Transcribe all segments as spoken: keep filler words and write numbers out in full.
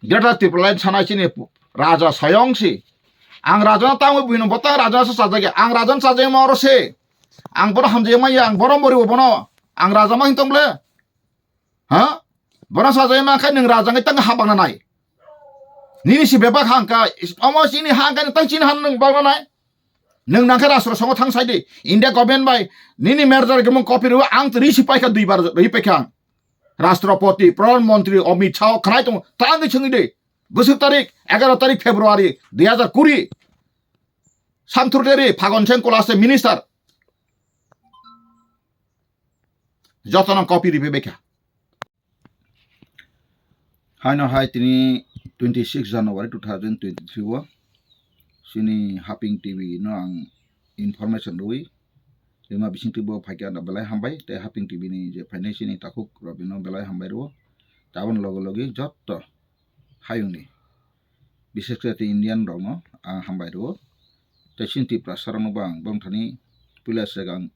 Greater Tipraland sanai chini raja soyong si. Ang raja no tangwi buino botang raja no sajagya. Ang raja no sajagma oro se. Ang bono hamjagma ya, ang bono moribo bono. Ang raja ma hintong ble. Ha? Bono sajagma khai nwng raja ngai tang habang na nai. Nini si bebak hangka, omo chini hangka tang chini han nwng bang na nai. Nwng nangkha rastro songo thang sai di. India government bai nini merger gumung copy rw ang ri si paikha dui bar ri paikha ang. Rastropoti, Pradhan Mantri Amit Shah khnai tong tangwi chwngwi di. Bwswk tarik egaro tarik February dui hazar kuri. Samthurteri Phagon Seng Kolase minister. Jotono copy ripe bekha. Haino hai tini twenty six January two thousand twenty three o chini Haping T V no ang information rwi rima bising twi bo phaikha da belai hambai tei Haping T V ni je phainai chini takhuk rok no belai hambai rwo. Tabon logo logi jotto hayungni, bises khe tei Indian rokno ang hambai rwo. Tei chini Tiprasa rokno bo ang bongthani puila swkang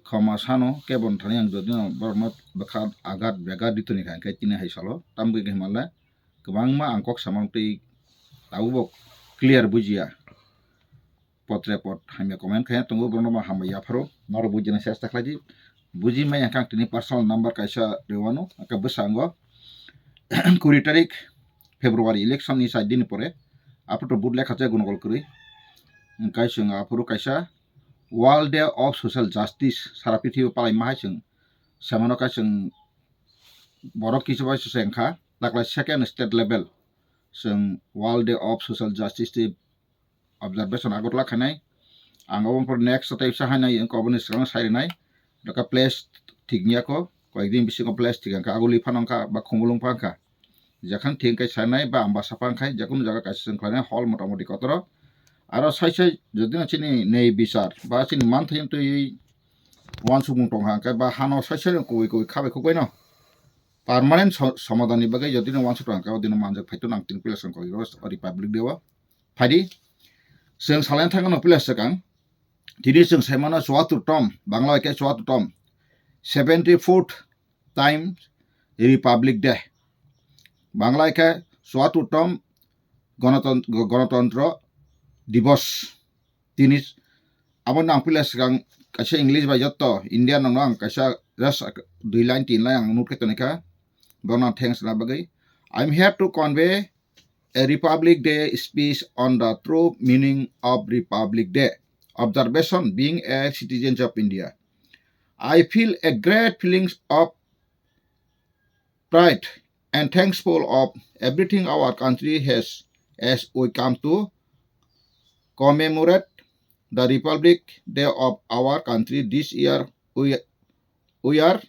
khama sano kebo thani ang jodi no borokno bwkha agat begat ritoni kha, hwnkhe tini hai salo tamgwi khe himale kwbangma ang kok samang tei tabuk bo clear bujiya. Potre pot hamya comment khe tongo, borokno bo hambai yapharo norok bujina chesta khlai di. Buji mai ang khe ang tini personal number kaisa rewano, aka bwskango kuri tarik February election ni char din pore aphuru vote lekha chai gonokol kwrwi. Hwnkhe chwng aphuru kaisa World Day of Social Justice sara prithibi palai ma hai chwng samano khe chwng borok kisa bai se wngkha taklai second state level chwng World Day of Social Justice tei observation Agartala khainai. Ang obo next tei sa hainai wngkha oboni swkang sai rwnai. Doka place thik niya kho, koyekdin bisingo place thik wngkha, aguli phano wngkha ba khumulwng pha wngkha. Jekhang thik wngkha sanai ba ambasa pha wngkha, jekunu jaga kaisa chwng khlainai hol motamoti kotoro. Aro sai sai jodi no chini nei bichar ba chini manthai twi uansukmung tongkha hwnkhe ba hano sai sai no kubui kubui khabai khukbai no permanent so-, somadhan ni bagwi jodi no uansuk tongkha odino manjak phai to nang tini pila swng kok Republic Day o. Phaidi, chwng salai thangno pila swkang. Tini chwng saimano chuatur tom, Bangla bai khe chuatur tom, seventy fourth time Republic Day. Bangla bai khe chuatur tom Gonoton-, Gonotontro Divos. Tini abo nang pila swkang kaisa English bai jotto Indian rokno ang kaisa just dui line tin line ang note khe tonikha. Bono thanks na bagwi. I'm here to convey a Republic Day speech on the true meaning of Republic Day observation being a citizen of India. I feel a great feelings of pride and thankful of everything our country has as we come to commemorate the Republic Day of our country this year. We, we are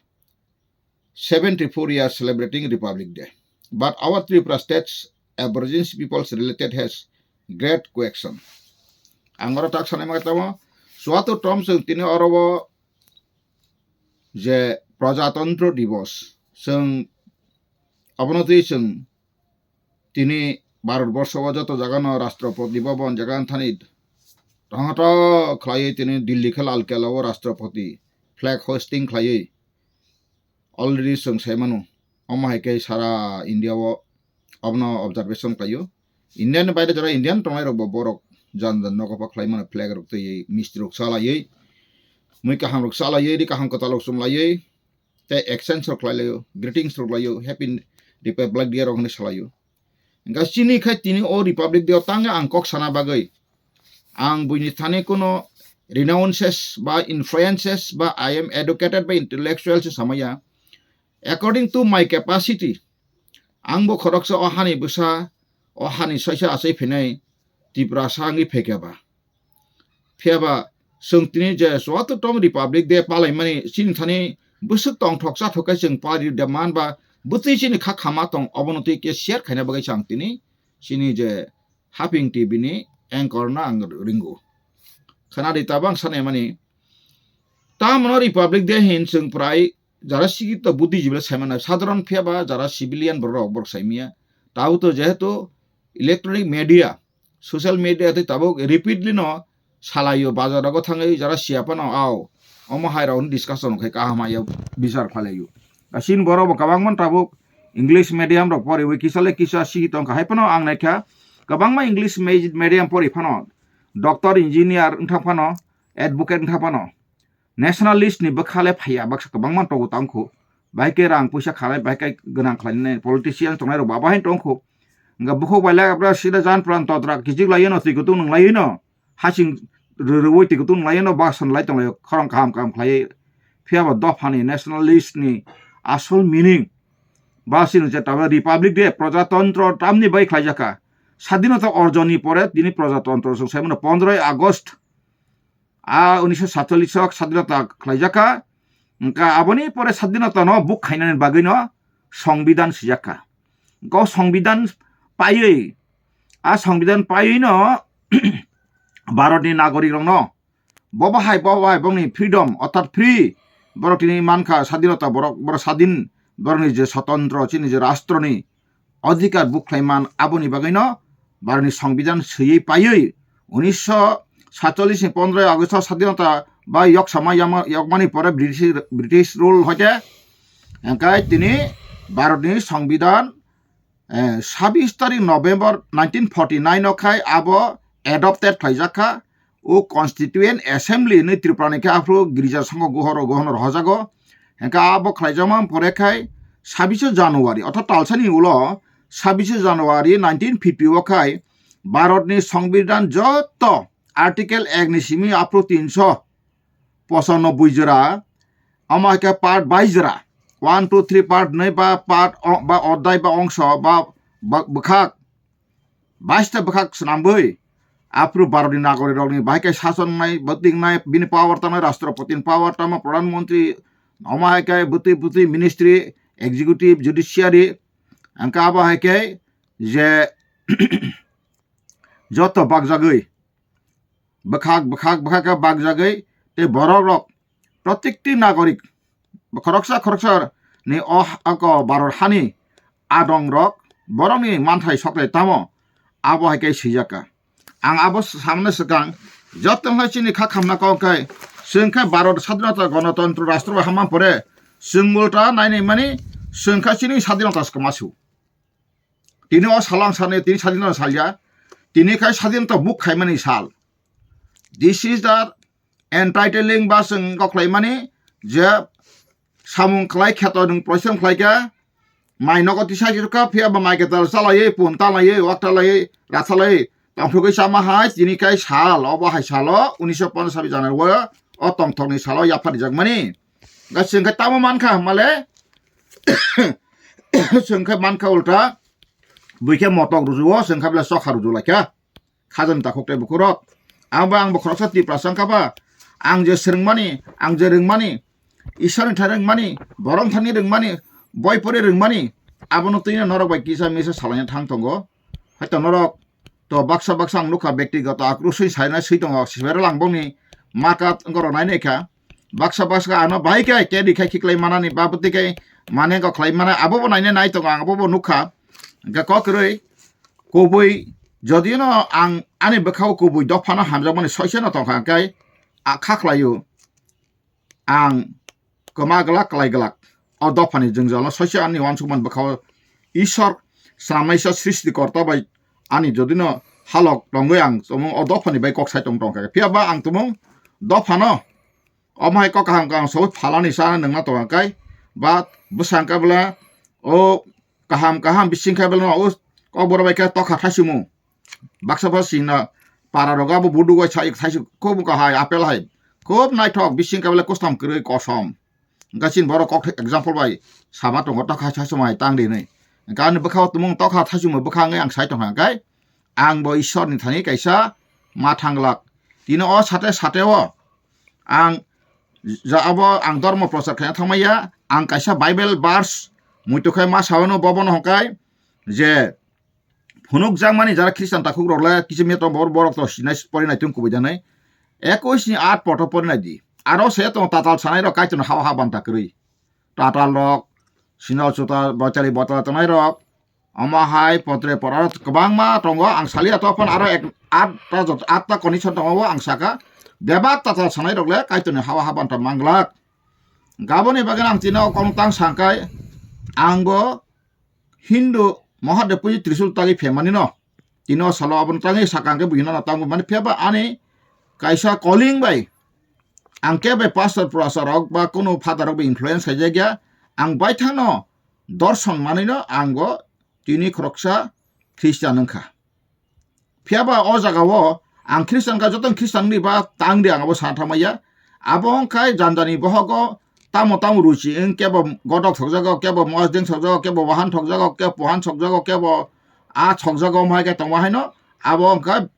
seventy four years celebrating Republic Day. But our Tripura State's Aborigines peoples related has great question. Ang oro tak sanai ma tamo, chuatur tom chwng tini oro o je Prajatantro Divos, chwng abono twi chwng tini Bharat borsho o joto jaga no Rashtrapati Bhavan jaga thani tongtho khlaiwi tini Delhi khe Lal Kela o Rashtrapati flag hoisting khlaiwi already chwng sai mano. Omo hai khe sara India o obono observation khlaio. India ni baire jora Indian tongnai rok bo borok jan jan nogo pha khlai mano flag rok twiwi misti rok chalaiwi mui kaham rok chalaiwi ri kaham kwtal rok chumlaiwi tei exchange rok khlai laio, greetings rok laio, happy Republic Day rok hinwi salaio. Hingkha chini khai tini o Republic Day o tangwi ang kok sana bagwi ang buini thani kuno renounces ba influences ba I am educated ba intellectual se samaya. According to my capacity, ang bo khoroksa o hani bwsa, o hani soisa achai phinai Tiprasa wngwi phaikha ba. Phiya ba chwng tini je chuatur tom Republic Day palaimani chini thani bwswk tongthok chathok khe chwng pari de man ba bwtwi chini kha khama tong obono twi khe share khaina bagwi chang tini chini je Haping T V ni anchor no ang ringo. Khwnadi tabang sanai mani. Tamno Republic Day hin chwng prai jara sikito buddhijibile saimano sadharon phiya ba jara civilian borok borok saimiya. Tabo to jehetu electronic media, social media tei tabuk repeatedly no salaio, bazar rogo thangwi jara siya phano ao omo hai rokni discussion khai kaham hai bichar khlailaio. Chini borok bo kwbangma tabuk English medium rok poriwi kisa le kisa si tongkha. Hai phano ang naikha kwbangma English me-, medium pori phano doctor, engineer wngthang phano, advocate wngthang phano nationalist ni bwkha le phaiya baksa kwbangma tongo tangkhu. Bahai khe rang puisa khalai, bahai khe gwnang khlainai politician tongnai rok ba bahai tongkhu. Hwnkhe bukhuk bai le abra sida jan pran todra kijik laiwi no twi kutung nung laiwi no. Hasing rwrwi twi kutung nung laiwi no ba san lai tong lai khorang kaham kaham khlaiwi. Phiya ba dophani nationalist ni asol meaning ba sini je tabra Republic Day, Projatantro tamni bai khlaijak kha. Sadinota orjoni pore tini Projatantro song sai mano pondroi August. A unisho satchallish o sadinota khlaijak kha. Hwnkha aboni pore sadinota no buk khainani bagwi no Songbidan swijak kha. Hwnkha o Songbidan paiwi, a Songbidan paiwi no Bharatni nagorik rokno bo bahai, bo bahai bongni freedom, orthat free, borok tini mankha sadinota, borok, borok sadin, borokni je sotondro, chini je rastroni odhikar buk khlaiman, aboni bagwino Bharatni Songbidan swiwi paiwi unisho satchallish ni pondroi August o sadinota bai yoksama yama-, yokmani pore British, British rule hoite hwnkhe tini Bharatni Songbidan, eh, sabbish tarik November nineteen forty nine o khai abo adopted khlaijak kha. O Constituent Assembly hinwi Tripura ni khe aphuru girja songkho gohoro gohono rohojago. Hwnkhe abo khlaijakma pore khai sabbish January, orthat talsani ulo sabbish January nineteen fifty o khai Bharatni Songbidan joto Article ek ni simi aphuru tinsho pochanobboi jora, omo hai khe part bais jora, one, two, three part nwi ba part o-, ba odhai ba ongso ba, ba bwkhak, baista bwkhak swnamwi aphuru Bharatni nagorik rokni bahai khe sason wngnai, bwtwi wngnai, bini power tamo, Rashtrapati ni power tamo, Pradhan Mantri, omo hai khe bwtwi bwtwi ministry, executive, judiciary, hwnkhe abo hai khe je joto bakjagwi bwkhak, bwkhak, bwkhak khe bakjagwi tei borok rok protekti nagorik khoroksa khoroksa ni o ha-, o ko Bharat hani adong rok borokni manthai sokle tamo abo hai khe swijak kha. Ang abo samani swkang joto wngkha chini kha khamna kok khe chwng khe Bharat sadinota gonotontro rastro bai hamma pore chwng ulta nainai mani chwng khe chini sadinota se kwma su. Tini o salo ang sani, tini sadinota salya. Tini khai sadinota buk khaimani sal. This is the entitling ba chwng kok khlaimani je samung khlai kheto nwng proisong khlai kha. Mai nogo tisa khe phiya ba mai khe tal chalaiwi, pun talaiwi, wak talaiwi, rathalaiwi. Tongthogwi chama hai tini khai sal, obo hai salo unisho ponchash January o tongthokni salo yapha rijakmani. Ga chwng khe tamo mankha male chwng khe mankha ulta, buikhe motok rujuo, chwng khe bele chokha ruju laikha. Khajani takhuk tei bukhurok. Ang bo, ang bo khoroksa Tiprasa wngkha ba, ang je swrwngmani, ang je rwngmani, Ishwarni thani rwngmani, borok thani rwngmani, boi pori rwngmani, abono twino norok bai kisa misa salaina thang tongo. Haito norok to baksa baksa ang nukha, bektigoto akruswi saina swi tongo, sibere lang bongni maka wngorok nainai kha. Baksa baksa ano bahai khe carry khai khiklai manani, baboti khe mane kok khlai mana, abobo nainai nai tongo, ang abobo nukha. Hwnkhe kok kwrwi, kubui, jodino ang ani bwkhao kubui dophano hamjakmani soisano tongkha, hwnkhe a kha khlaio. Ang kwma glak, klai glak. O dophani jwngjalo soise ani uansukmani bwkhao Ishwar, swnamnaisa Srishti Korta bai ani jodino halok tongwi ang tumung o dophani bai kok sai tong tongkha. Phiya ba ang tumung dophano omo hai kok kaham kaham sabo phalani sana nungna tongkha kai ba bwsang khe bwla o kaham kaham bising khe bwla o kok borok bai khe tokha thaisimo. Baksa bo sina para rogo abo budu goi sai, sai khub kahai apple hai. Khub naithok bising khe bele kustam kwrwi kosom. Hwnkhe chini borok kok example bai sama tongo tokha sai somai tang di hinwi. Hwnkhe ani bwkhao tumung tokha thaichukmung bwkha wngwi ang sai tongkha hwnkhe ang bo Ishwar ni thani kaisa ma thanglak. Tini o sate sate o ang ja abo ang dhormo prochar khaina thangmaya, ang kaisa Bible verse muitu khai ma sao no bobono hwnkhe je phunukjakmani jara Khristan takhuk rok le kichim ya tong borok, borok to sinai pori nai tong kubui janai. Ekwis ni aat poto pori nai di. Aro se tong tatal sanai rok Kaitor ni hao ha banta kwrwi. Tatal rok, sinal chuta, bachali botala tongnai rok. Omo hai potre pora rok kwbangma tongo. Ang saliya to phano aro ek, aat ta jot, aat ta condition tongo ang saka. Bebak tatal sanai rok le Kaitor ni hao ha banta manglak. Gaboni bagwi ang tino kong tang sangkai. Ang bo Hindu Mahadev puji Trishul tagwi phemanino. Tino salo abono tangwi sakang khe buino no tangwi mani pheba ani kaisa calling bai ang khe bai pastor professor rok ba kunu father rok bai influence khaijak ya. Ang baithangno dorson manwino ang bo tini khoroksa Christian wngkha. Phiya ba o jaga o ang Christian kha, joto Christian ni ba tang di ang abo sana thangma ya. Abo wngkha janjani bohogo tamo tamo ruchi wng, kebo godok thokjago, kebo mosdeng thokjago, kebo wahan thokjago, kebo pohan thokjago, kebo a thokjago, omo hai khe tongma haino abo wngkha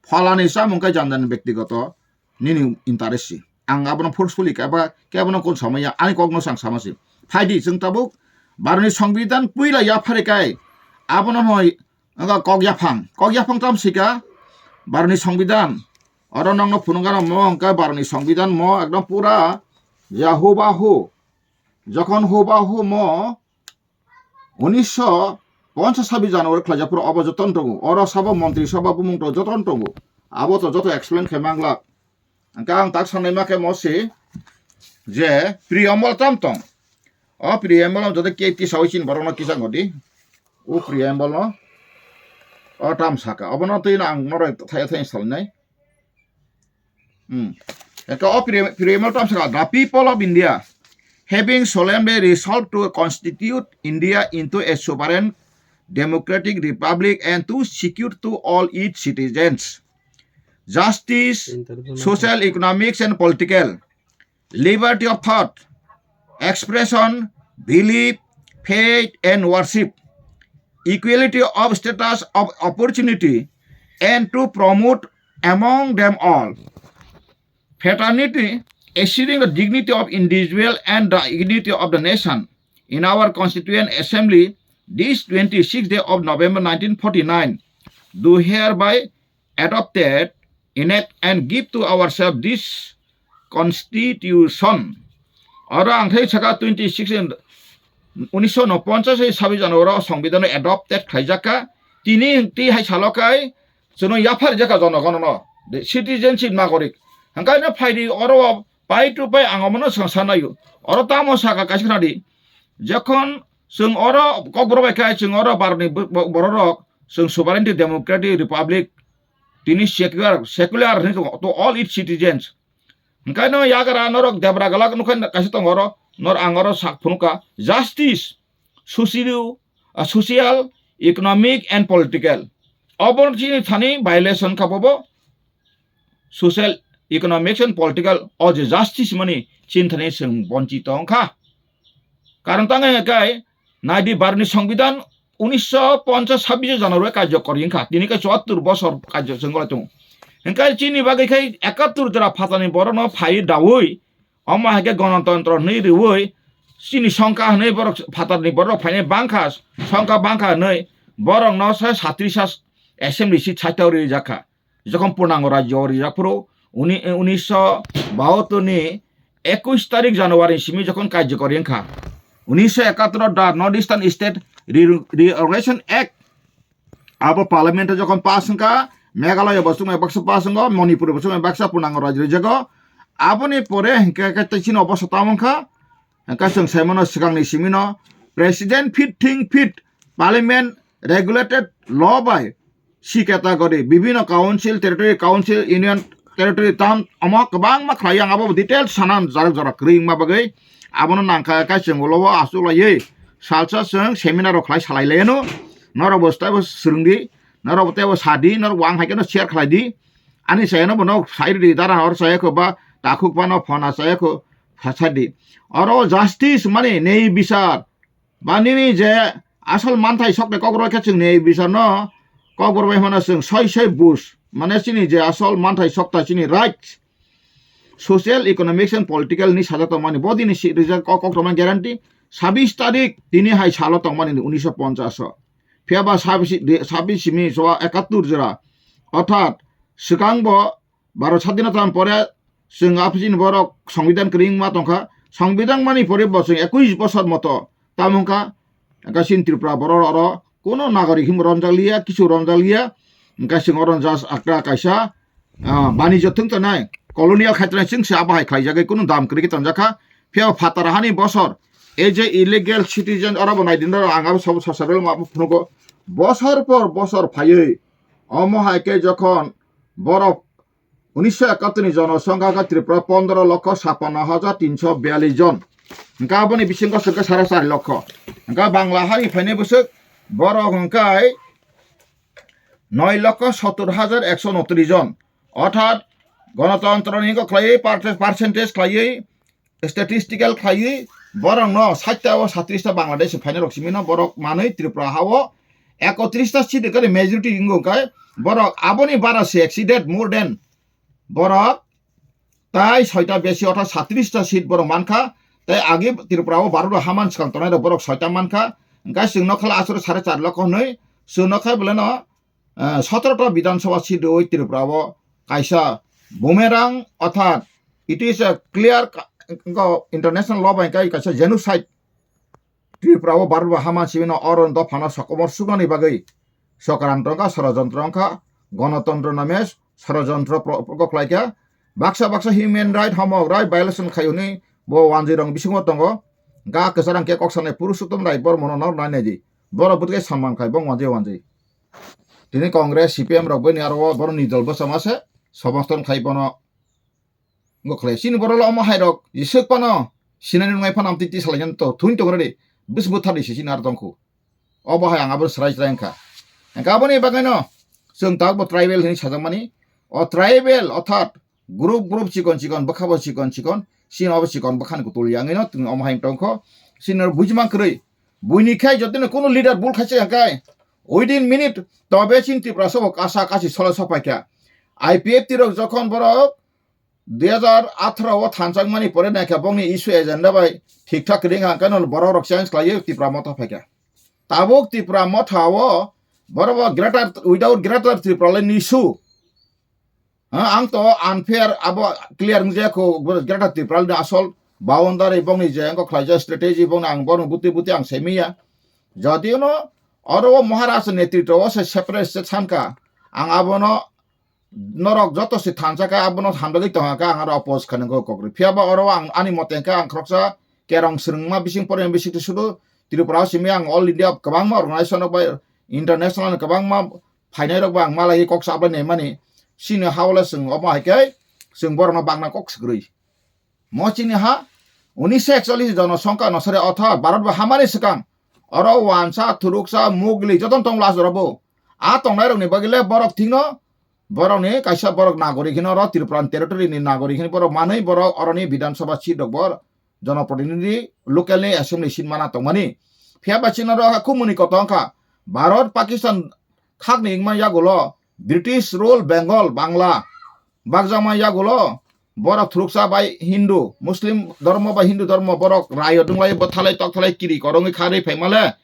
phalani chamung khe janjani bektigoto nini interest si. Ang abono forcefully kaiba kebono kon samaya, ani kokno sang sama si. Phaidi chwng tabuk Bharoni Songbidan puila yaphari kai abono hoi wngkha kok yaphang. Kok yaphang tam sika Bharoni Songbidan. Oro nokno phunukgano mo wngkha Bharoni Songbidan mo ekdom pura ya hubahu. Jokhon hubahu mo unisho ponchas sabis January khlaijak phuru obo jotono tongo. Oro sabo montri sabha bumung to jotono tongo. Abo to joto explain khai mangla. Hwnkhe ang tak sanai ma khe mo se je preamble tam tong. O preamble no joto ke tisawi chin borok no kisa ngodi. O preamble no o tam saka. Obo no twi no ang noroi thaya thaya salnai. Hmm. Eka o pre-, preamble tam saka, "The people of India, having solemnly resolved to constitute India into a sovereign democratic republic and to secure to all its citizens justice, social, economics, and political liberty of thought, expression, belief, faith, and worship, equality of status of opportunity, and to promote among them all fraternity, assuring the dignity of individual and the unity of the nation. In our Constituent Assembly, this twenty-sixth day of November nineteen forty-nine, do hereby adopted, enact and give to ourselves this constitution." Oro ang thai saka twenty six, unisho no ponchas sabis January o Songbidan adopted khlaijak kha. Tini twi hai salo kai chwng yaphar jaka jonogono no, the citizenship nagorik. Hangkai no phaidi oro pai to pai ang omono swng sanayo. Oro tamo saka kaisa khna di. Jokhon chwng oro kokborok bai khai chwng oro Bharoni bo-, bo-, bororok chwng sovereignty democratic republic tini secular, secular hinwi tongo to all its citizens. Hingke no yagra norok debra galak nukha kaisa tongo oro, nor ang oro sak phunukha justice, social, ah, social, economic and political. Obo chini thani violation kha bobo social, economics and political o je justice mani chini thani chwng bonchito wngkha. Karon tang hai kai naidi Bharoni Songbidan unisho ponchas sabbish January karjokori wngkha. Tini khe chuattur bosor karjo chwng lai tongo. Hingke chini bagwi khe ekattur jora phatani borokno phai daui, omo hai khe gonotontro hwnwi rwui, chini songkha hwnwi borok phatarni borok phainai bangkha, songkha bangkha hwnwi borokno se satris assembly seat saitao rijak kha. Jokhon purnango rajyo rijak phuru uni-, unisho bahattor ni ekush tarik January simi jokhon karjokori wngkha. Unisho ekattor da North Eastern State Re-, Reorganization Act abo parliament o jokhon pass wngkha, Meghalaya bo chwngmai baksa pass wngo, Manipur bo chwngmai baksa purnango rajyo rijago. Aboni pore hingke khe tei chini obosta tamo wngkha. Hingke chwng saimano swkangni simino president fit thing fit parliament regulated law bai C category, bibhinno council, territory, council, union territory, town, omo kwbangma khlai yang abo details sanan jarak jarak kwrwi wngma bagwi abono nangkha khe chwng ulo o achuk laiwi salsa chwng seminar rok khlai salai laiano norok bo teibo swrwng di, norok bo teibo sa di, norok bo ang hai kheno share khlai di, ani chayano bono sai rw di, dara hor chaya kho ba takhuk phano phone achaya kho sa di. Oro justice mani nei bichar ba nini je asol manthai sokni kokborok khe chwng ni ei bichar no kokborok bai phano chwng soi soi bus mane chini je asol manthai sokta chini right social, economics and political ni sajak tongmani bo dini si rijak kok koktwma guarantee sabis tarik tini hai salo tongmani unisho ponchas o. Phiya ba sabis, sabis simi soa ekattur jora orthat swkang bo Bharat sadhinota pore chwng aphisi ni borok songbidan kwrwi wngma tongkha. Songbidan mani pore bo chwng ekush bosor moto tamo wngkha. Hwnkhe chini Tripura borok oro kuno nagorik himbo romjak liya, kisu romjak liya. Hwnkhe chwng oro just akra kaisa, ah, banijyo thwng tongnai, colonial khai tongnai chwng se abo hai khlaijagwi kuno dam kwrwi khe tongjak kha. Phiya phatar hani bosor Ei je illegal citizen oro bo naidin ro ang abo sabo sasarel ma phunugo. Bosor por bosor phaiwi omo hai khe jokhon borok unisho ekattoni jonosongkha khe Tripura pondro lokho sappanno hajar tinso biyallis jon. Hwnkhe aboni bisingo swkhe sare char lokho. Hwnkhe Bangla hari phainai bwswk borok hwnkhe noi lokho sottur hajar ekso unotris jon. Orthat gonotontroni khlaiwi parte-, percentage khlaiwi statistical khlaiwi borokno sait ta o satrish ta Bangladesh phainai rok simi no borok manwi Tripura ha o ekotris ta seat khe majority wngo khe borok aboni bara se exceeded more than borok tai soita besi ortho satrish ta seat borok mankha. Tai agi Tripura o Bharat o haman swkang tongnai rok borok soita mankha. Hwnkhe chwng nokha aswk sare char lokho hwnwi chwng nokha beleno eh, sotoro ta Bidhan Sabha seat rwi Tripura o kaisa boomerang, orthat it is a clear ka-, ko-, international law bai kai kaisa genocide. Tripura o Bharat bo hama simi no oro dophano sokomor suknani bagwi sokrantro wngkha, sorojontro wngkha, gonotontro name sorojontro pro-, pro-, khlai kha. Baksa baksa human right, homok right violation khai hwnwi bo wanjwi rong bisingo tongo. Ga kwchar ang khe kok sanai Purushottom Rai Bormono nor nai nai di. Borok bwtwi sanman khai bong wanjwi wanjwi. Tini Congress, C P M rok bini aro o borok ni dol bwsama se somoston khai bono. Ngo khlai chini borok lo omo hai rok jeswk pano sinani nungai phano amtwi twi salai jan to thun tong radi. Bis buthar di sisi nar tongkhu. Obo hai ang abo srai srai wngkha. Hwnkhe aboni bagwi no chwng tak bo tribal hinwi sajakmani. O tribal orthat group group chikon chikon bwkha bo chikon chikon, chini obo chikon bwkhani kutul yangwi no tong omo hai tongkho. Chini oro bujima kwrwi. Buini khai jotoni kuno leader bul khaisa hwnkhe within minute tobe chini Tripura sobo kasa kasi solo sopaikha. I P F T rok jokhon borok dui hajar atharo o thanjakmani pore naikha bongni issue agenda bai thik thak kwrwi wngkha, hwnkhe no borok rok change khlaiwi Tripura motha phaikha. Tabuk Tripura motha o borok bo greater, without greater Tripura le nisu. Ha, ang to unfair abo clear wngjakho, Greater Tripura ni asol boundary bongni je engko khlaijak strategy bongni ang bono buti buti ang semiya. Jodiyo no oro o Maharaj netritwo o se separate state sanka, ang abono norok joto se thansa kha abono hamjagwi tongkha ang aro oppose khanwi kokri. Phiya ba oro ang ani mote kha ang khoroksa kerong swrwngma bising poreng bising sudu Tripura o simi ang all India kwbangma organization rok bai international kwbangma phainai rok bo ang malai kok sabai nai mani. Chini ha o le chwng omo hai khe chwng borok no bagna kok swkrwi. Mo chini ha unisho ekchollish jonosongkha no sare otha Bharat bo hamani swkang oro wansa, thuruksa, mugli joto tong last rabo. A tongnai rok ni bagwi le borok thik no borok ni kaisa borok nagorik hino oro Tripura territory ni nagorik hino borok manwi borok oro ni Bidhan Sabha seat rok bo jonoprotinidhi local ni assembly seat mana tongmani. Phiya ba chini oro ha khumuni koto wngkha Bharat Pakistan khakni wngma yagulo British rule Bengal, Bangla, bakjakma yagulo borok thuruksa bai Hindu, Muslim dhormo bai Hindu dhormo borok rayo dunglai bwthalai tokthalai kiri korongwi kharwi phaimale,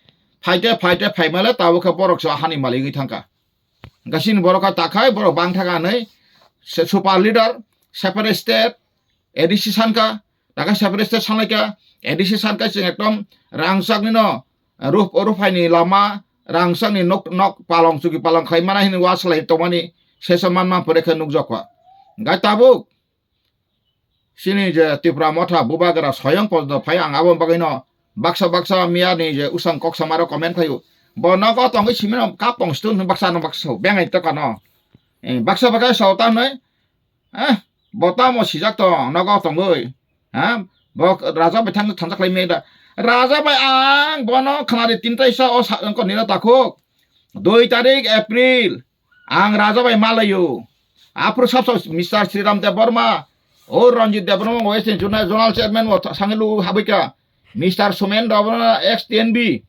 phaite phaite phaimale tabukhe borok se hani malik wngwi thangkha. Hwnkhe chini borok kha takhai borok bang thaka hinwi se super leader, separate state, A D C sanka, takha separate state sanlaikha, A D C sanka chwng ekdom rangchakni no, rup-, ruphaini lama, rangchakni nok, nok palong chuki palong khlai mana hinwi waslai tongmani sesa manma pore khe nukjakha. Hwnkhe tabuk chini je Tipra Motha Bubagra soyong podo phai ang abo bagwi no baksa baksa miya ni je usang kok samaro comment phaio. Bo nogo tongwi simino kap tong stu baksa no baksa so bengai to kano. Eh, baksa baksa so ta noi. Eh, bo tamo sijak tong nogo tongwi. Ha? Bo raja bai thang thang khlai me da. Raja bai ang bono khnari tin taisa o sa ko nira takhuk. Dui tarik April. Ang raja bai malayo. Aphuru sab sab Mister Sriram Debbarma, o Ranjit Debbarma, West Zone-, Zonal Chairman o tha-, sangilu habika. Mister Somen Debbarma, ex T N B.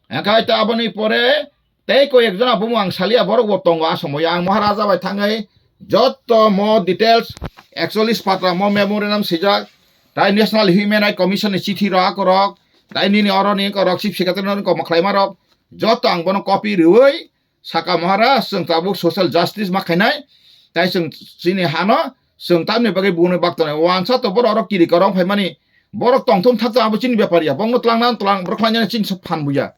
Ekai ta aboni pore tei ko ek jona bumo ang salia borok bo tongo a somoyo. Ang Maharaja bai thangwi jotto mo details, actually patra mo memorandum sijak, tai National Human Rights Commission ni chithi rok, korok, tai nini oro ni korok chief secretary no ko makhwlai marok, jotto ang bono copy riwi, saka Maharaj, chwng tabuk social justice ma khainai, tai chwng chini hano, chwng tamni bagwi buni bak tonai. Wansa to borok oro kiri korong phaimani, borok tongthum thakto abo chini bepar ya, bongno twlangna twlang, borok khlainani chini phan buya.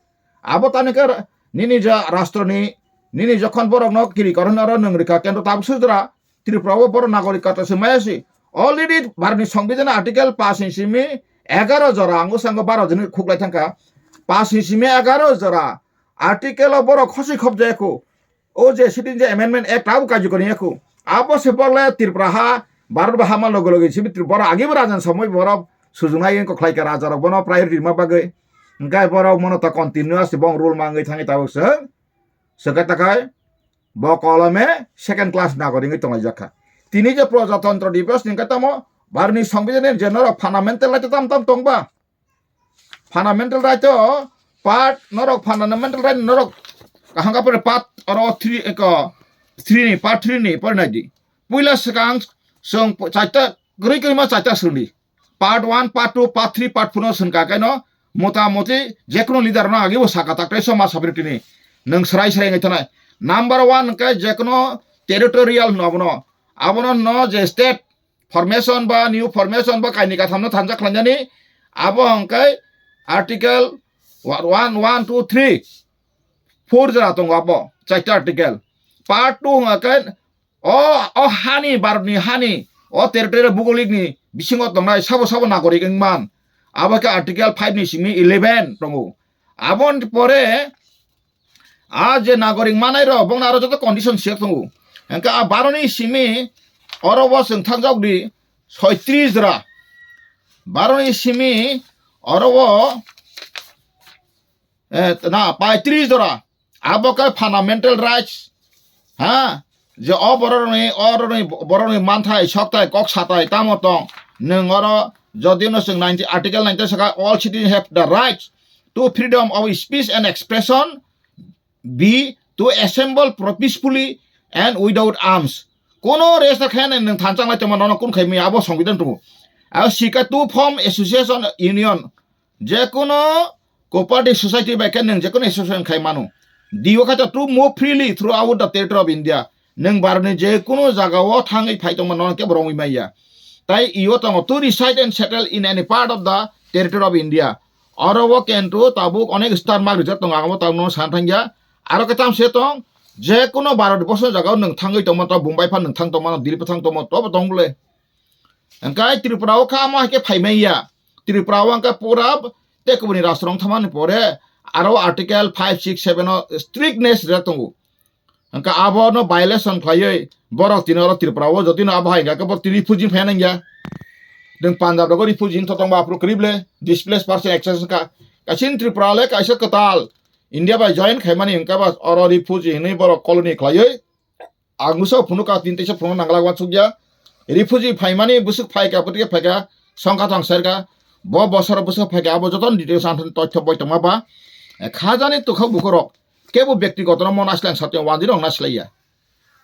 Abo tani khe nini ja rastroni, nini jokhon borokno kiri korong oro nwng rikha, kento tabuk sudra, Tripura o borok nagorik kata se maya si. Already Bharatni Songbidan article pass ni simi egaro jora, ang bwskango baro joni khuklai thangkha. Pash ni simi egaro jora article o borok khosoi khobjaya kho. O je Citizenship Amendment Act abo karjokor wngya kho. Abo se borle Tripura ha, Bharat ba hama loge loge simi Tripura agi bo rajan samoi borok sujungnai wngkha khlaikha rajarok bono priority rima bagwi. Hwnkhe borok mono ta continuous bong rule mangwi thangwi tabuk se. Swkha takhai bo kolome second class nagorik wngwi tonglaijak kha. Tini je Prajatantro Diwas ni hwnkhe tamo Bharat ni Songbidan ni je norok fundamental right tam tam tongba. Fundamental right o part norok fundamental right norok kaham ka pore part oro three ko three ni part three ni pore nai di. Puila swkang chwng chaita kwrwi kwrwi ma chaita swrwng di. Part one, part two, part three, part four no swngkha kaino motamoti jekunu leader no agi bo saka tak tei soma sabri tini nwng srai srai ngai thanai. Number one hwnkhe jekunu territorial no abono, abono no je state formation ba new formation ba kaini katham no thansa khlainani abo hwnkhe article one, one, two, three, four jora tongo abo chaita article. Part two hwnkhe O, o hani, Bharatni hani, o territory bugolikni bisingo tongnai sabo sabo nagorik wngman. Abo khe Article five ni simi eleven tongo. Aboni pore a je nagorik manai rok bongno aro joto condition siyok tongo. Hwnkhe a baroni simi oro bo chwng thangjak di soitris jora. Baroni simi oro bo, eh, na, paitris jora. Abo khe fundamental rights, ha? Je o bororokni, o bororokni, bororokni manthai, sokthai, kok sathai tamo tong. Nwng oro jodi no chwng ninety, Article ninety saka, "All citizens have the right to freedom of speech and expression, be to assemble pro-, peacefully and without arms." Kono rest khe nwng thansa wnglai tongma nono kun khai maya abo Songbidan tongo. Abo sika to form association union, jekunu cooperative society bai khe nwng jekunu association khai mano. Diyo khato to move freely throughout the territory of India. Nwng Bharatni jekunu jagao thangwi phai tongma nono kebo romwi maya. Tai iyo tongo to reside and settle in any part of the territory of India. Oro o kento tabuk onek star mark rijak tongo, ang bo tabuk no san thangya. Aro khe tamse tong, jekunu Bharat borsoni jagao nwng thangwi tongma, to Bombay phan nwng thang tongma, Delhi phan thang tongma, to bo tong bole. Hwnkhe Tripura o kha amo hai khe phai manya. Tripura o hwnkhe pura tei kubuni rastro wng thangmani pore aro Article five, six, seven o strictness rijak tongo. Hwnkhe abono violation khlaiwi borok tini oro Tripura o jotino abo hai hwnkhe bo tini refugee phai nangya. Nwng Punjab rogo refugee wng tongba aphuru kwrwi ble displaced person access wngkha. Kaisa Tripura le kaisa kwtal India bai join khaimani hwnkhe ba oro refugee hinwi borok colony khlaiwi Ang bwswk phunukha, tini teisa phunukna nangla uansukya. Refugee phaimani bwswk phaikha, bwtwi phaikha, songkha thang serkha. Bo bosoro bwswk phaikha, abo jotono details ang thani toithok bai tongma ba. Eh, khajani twkhak bukhurok kebo byaktigoto no mo naislang satya wanjwi rok naislaiya.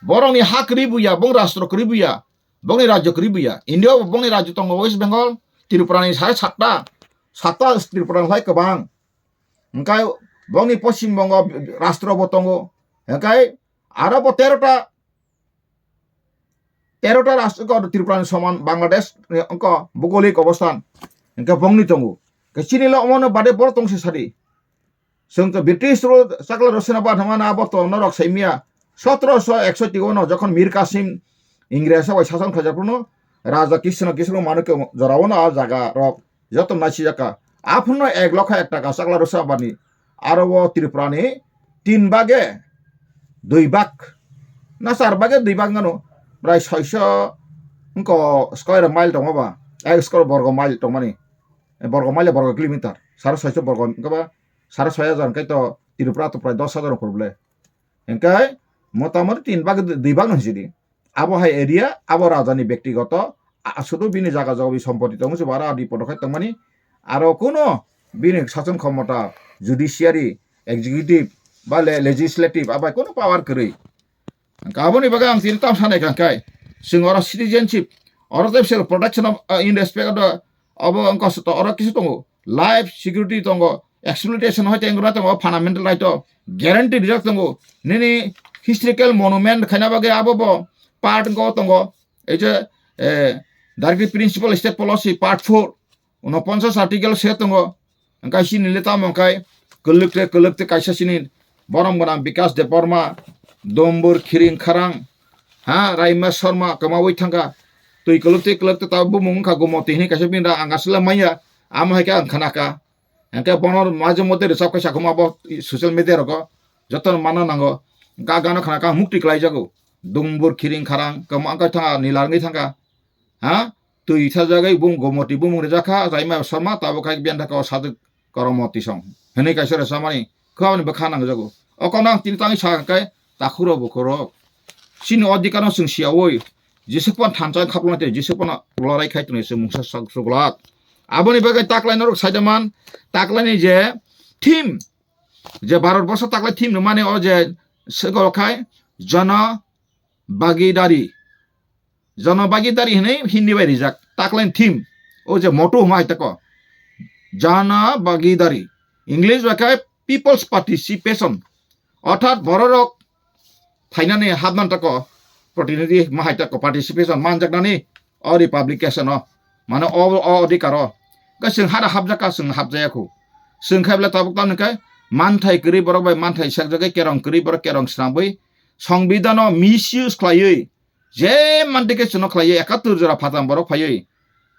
Borokni ha kwrwi buya, bong rastro kwrwi buya, bongni rajyo kwrwi buya. India bo bongni rajyo tongo West Bengal, Tripura ni sare satta, satta Tripura ni hai kwbang. Hwnkhe bongni Poschim Bongo rastro bo tongo. Hwnkhe aro bo terota, terota rastro wngkha Tripura ni soman, Bangladesh ni wngkha bugolik obostan. Hwnkhe bongni tongo. Hwnkhe chini le omono bade borok tongse sadi. Chwng to British rule chakla rok sena ba thangmano abo to norok saimya. Sotro so eksoti ono jokhon Mir Kasim Ingres bai sason khaijak phano Raja Krishna Kishore Manikya jorao no a jaga rok joto naisijak kha. Aphano ek lokha ek taka chakla rwsa bani aro o Tripura ni tin bage dui bag na char bage dui bag wngkha no prai soiso wngkha square mile tongma ba ek square borgo mile tongmani borgo mile borgo kilometer saro soiso borgo wngkha ba saro soi hajar hwnkhe to Tripura to prai dos hajar ungkha bole. Hwnkhe motamoti tin bag dui bag no hinjidi. Abo hai area, abo raja ni bektigoto, a-, sudu bini jaga jogoi sompoti tongo, se bara adi podo khai tongmani. Aro kuno bini sason khomota, judiciary, executive, ba le-, legislative, abai kuno power kwrwi. Hwnkhe aboni bagwi ang tini tam sanai kha hwnkhe, chwng oro citizenship, oro tei protection of, uh, in respect of the, abo wngkha se to oro kisu tongo, life security tongo, exploitation hoi tei wngkha tongo, fundamental right o guarantee rijak tongo. Nini historical monument khaina bagwi abo bo part wngkha tongo, ei je, eh, Directive Principle State Policy part four, unoponchas article se tongo. Hwnkhe chini le tamo hwnkhe kwlwk te kwlwk te kaisa chini borom gwnang Bikas Debbarma, Dombor Khiring Kharang, ha, Raima Sharma kwmawi thangkha. Twi kwlwk te kwlwk te ta bumung wngkha Gomoti hinwi kaisa bini da ang aswk le manya. Amo hai khe ang khana kha. Hingke bono majung mode rwchap khe sakhuma bo social media rogo jotono manna nango. Ga gano khana kha mukti klai jago. Dumbur khiring kharang kamo ang kha thanga nilar ngi thangkha. Ha? Twi tha jagai bung gomoti bumung rwjak kha, Raima Sharma tabuk khai biyan thaka o sajwk kormo tisong. Hwnwi kaisa rwchapmani khwmani bwkha nangjago. O kokno ang tini tangwi sa khe takhuro bukhurok. Chini odhikar no chwng siyaui. Jesuk pan thansa khapulna tei jesuk pan lorai khai tonwi chwng mungsa sak suglak. Aboni bagwi taklai norok saidaman, taklaini je theme, je Bharat borso taklai theme rwmani o je swkang khai jana bagidari. Jana bagidari hwnwi Hindi bai rijak. Taklaini theme, o je motto hwnma hai tako. Jana bagidari. English bai khai people's participation. Orthat bororok phainani hapman tako protinidhi ma hai tako participation manjaknani o republication o. Mane o, o odhikar o. Khe chwng hada hapjak kha, chwng hapjaya khu. Chwng khai bwle tabuk tamni khe manthai kwrwi borok bai manthai sekjagwi, kerong kwrwi borok kerong swnamwi, songbidano misuse khlaiwi, je manti khe chwngno khlaiwi ekattur jora phatang borok phaiwi.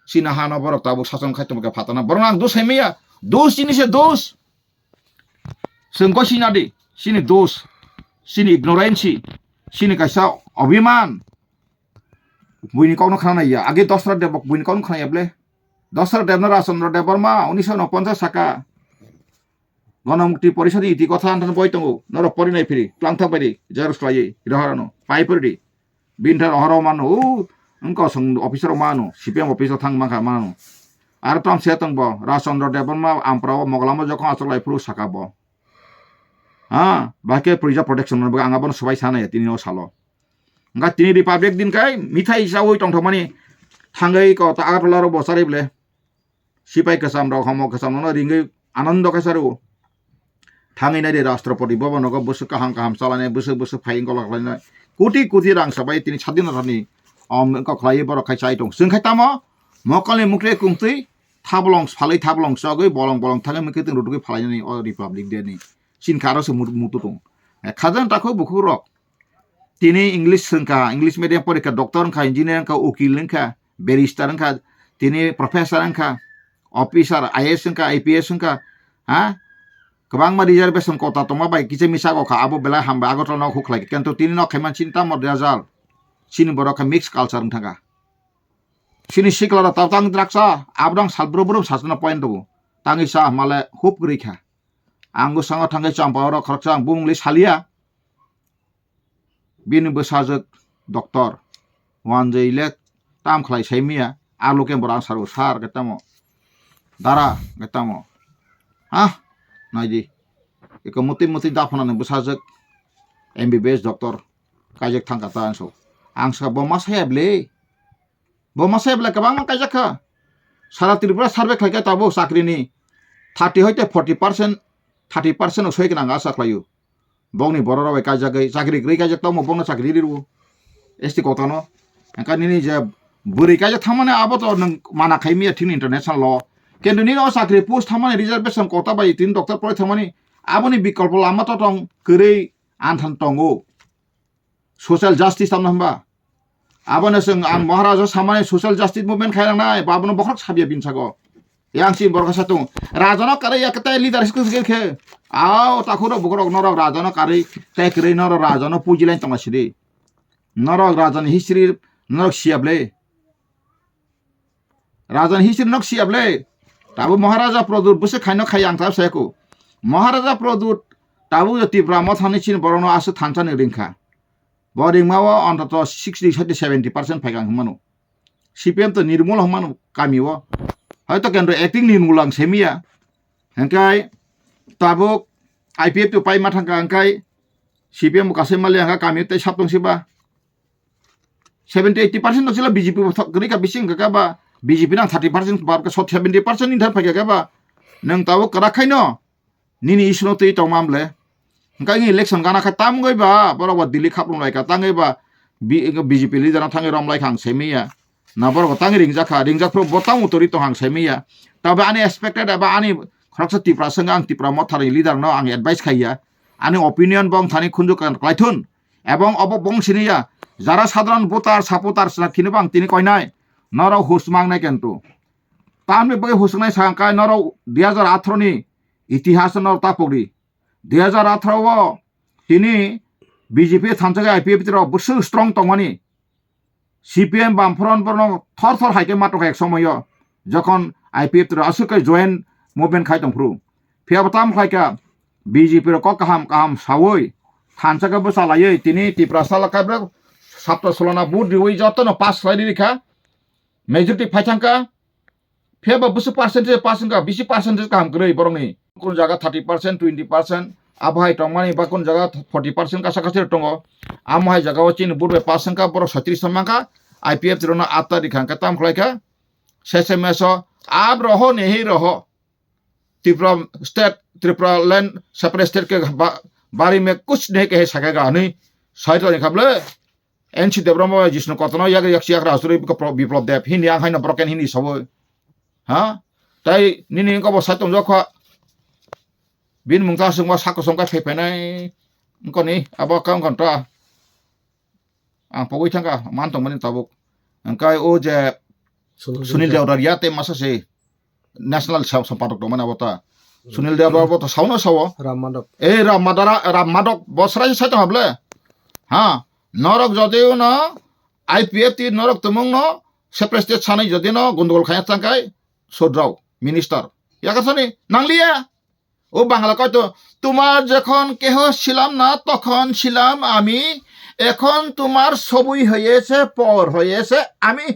Chini hano borok tabuk sachong khai tongkha phatana. Borokno ang dos hai maya. Dos chini se dos. Chwng koi sina di. Chini dos. Chini ignorance. Chini kaisa obiman. Buini kokno khna naiya. Age Dasarath Deb buini kokno khna ya ble. Dasarath Deb no Rajchandra Deb Barma unisho no ponchas saka. Ganamukti Porishad ni iti kotha anthan boi tongo. Norok pori nai phiri. Twlang thak bai di. Xerox khlaiwi. Rohorano. Pai pori di. Bini thani rohorok mano. O, wngkha chwng officer rok mano. C P M office o thang mankha mano. Aro tamo se tong bo. Rajchandra Deb Barma ampra o Mogalama jokhon achuk lai phuru saka bo. Ha, bahai khe Purija protection rwna bagwi ang abono swbai sana ya tini o salo. Wngkha tini Republic din kai mithai chaui tongthokmani thangwi ko ta Agartala rok bo charwi ble. Sipai kwcham rok homo kwcham no ringwi anando khe charwo. Thangwi nai di Rashtrapati Bhavan nogo bwswk kaham kaham chalainai, bwswk bwswk phaiyung kolok lainai. Koti koti rang sabai tini sadinata ni om wngkha khlaiwi borok khai chai tong. Chwng khai tamo mokolni mukle kungtwi thablong salwi thablong chogwi bolong bolong thangwi mwkhwtwng rutugwi phalainani o Republic Day ni. Chini karo se mut-, mutu tong. Eh, khajang takho bukhuk rok. Tini English swngkha, English medium porikha, doctor wngkha, engineer wngkha, ukil wngkha, barrister wngkha, tini professor wngkha, officer, I A S wngkha, I P S wngkha, ha? Kwbangma reservation kota tongma bai kisa misa go kha, abo belai hambai Agartala no huk khlai. Kintu tini no khaiman chini tamo result. Chini borok kha mixed culture wng thangkha. Chini sikla rok tang draksa, abdang sal brum brum sasana point tongo. Tangwi cha male hub kwrwi kha. Ang bwskango thangwi chwng pa oro khoroksa ang bumungli saliya. Bini bwsajwk doctor. Wanjwi le tam khlai sai miya. Alo ke borok ang saro sar ke tamo. Dara ke tamo. Ha? Naidi. Eko muti muti daphana ni bwsajwk M B B S doctor. Kaijak thangka ta ang so. Ang sa bo ma saya ble. Bo ma saya ble kwbangma kaijak kha. Sara Tripura survey khlai kha tabuk chakri ni thirty hoite forty percent, thirty percent o soi gwnang asa khlaio. Bongni borok rok bai kaijagwi chakri kwrwi kaijak tongmo bongno chakri rirwo. S T kotano. Engkha nini je bwrwi kaijak thangmani abo to nwng mana khai miya thini international law. Kintu nini o chakri post thangmani reservation kota bai tini doctor poroi thangmani aboni bikolpo lama to tong kwrwi anthan tongo. Social justice tamna hwnba? Abono chwng ang Maharaja samani social justice movement khai rangnai, ba abono bokhorok sabya bini sago. Yang si borok sa tung. Rajano kare ya kete leader school school khe. Ao takhuro bokhorok norok rajano kare te kwrwi norok rajano puji lain tongma sidi. Norok rajani history norok siya ble. Rajani history nok siya ble. Tabuk Maharaja Pradyut bwswk khaino khai ang tabuk sayaku. Maharaja Pradyut tabuk je Tipra mothani chini borokno aswk thansa ni ringkha. Bo ringma o ontoto sixty seventy percent phaikha ang hwnmano. C P M to nirmul hwnmano kami o. Hoito kendro acting nirmul ang semiya. Hengkai tabuk I P F to pai ma thangka hengkai C P M bo kasai mali hengka kami tei sap tong siba. Seventy eighty percent no sila B J P bo thok kwrwi ka bising ka ba B J P nang thirty percent ba ka sot seventy percent ni thar phaikha ka ba nang tabo kwrak khaino nini issue no twi tong mam le. Hwnkhe election gana kha tam wngwi ba borok ba Delhi khap rwng lai ka tangwi ba B J P leader no thangwi rom lai kha ang semiya. Na borok tangwi ringjak kha, ringjak phuru bo tamo tori tong ang semiya. Tabe ani expected eba ani khoroksa Tipra sengkha ang Tipra motha ni leader no ang advice khaiya. Ani opinion bo wng thani khunju kwlaithun. Ebong obo bong siniya, jara sadharan voter, supporters na khini bang tini koinai, norok hus mangnai kentu. Tamni bagwi husuknai sa hwnkha norok dui hajar atharo ni itihas no norok tapok di. Dui hajar atharo o tini B J P thansa khe I P F T rok bwswk strong tongmani. C P M Bamfront borno thor thor hai khe ma tongkha ek somoyo, jokhon I P F T rok aswk khe joint movement khai tongphuru. Phiya bo tamo khlai kha B J P rok kok kaham kaham saui thansa khe bwsa laiwi tini Tiprasa laka bwrwk sapta solona vote riui jotono pass khlai rikha, majority phai thangkha. Phiya ba bwswk percentage pass wngkha, bisi percentage kaham kwrwi borokni. Kun jaga thirty percent, twenty percent, abo hai tongmani ba kun jaga forty percent kasa kasa tongo. Amo hai jaga o chini vote bai pass wngkha, borok sotris no mankha, I P F T rok no atta rikha hwnkhe tam khlai kha. Sese meso, ab roho nehi roho. Tripura state, Tripura land separate state ke ba-, bari me kuch nahi kahe sakega hinui sai tongkha bole. N C Debbarma bai Jishnu Kotono yak yak siyak rajuri Biplo-, Biplop Deb hini ang haino broken hini sabo. Ha? Tai nini wngkha bo sai tongjak kha. Bini mung ta swngma sako songkha phai phainai. Wngkha ni abo kang khan ta. Ang pogwi thangkha man tongmani tabuk. Hwnkhe o je Sunil Sunil Dewda. Dewda ya tei masa se national sa-, sampadok tongmani abo ta. Hmm. Sunil Dewda bo to sauno sao. Ram Madhok. E Ram Madara, Ram Madhok bo srai sai tong hable. Ha, norok jodi no I P F T norok tumung no separate state sanai jodi no gundugol khaya tangkai sodrao minister. Ya kasani nangliya. ও বাংলা কয় তো, "তোমার যখন কেহ ছিলাম না, তখন ছিলাম আমি, এখন তোমার সবই হয়েছে, পর হয়েছে আমি।"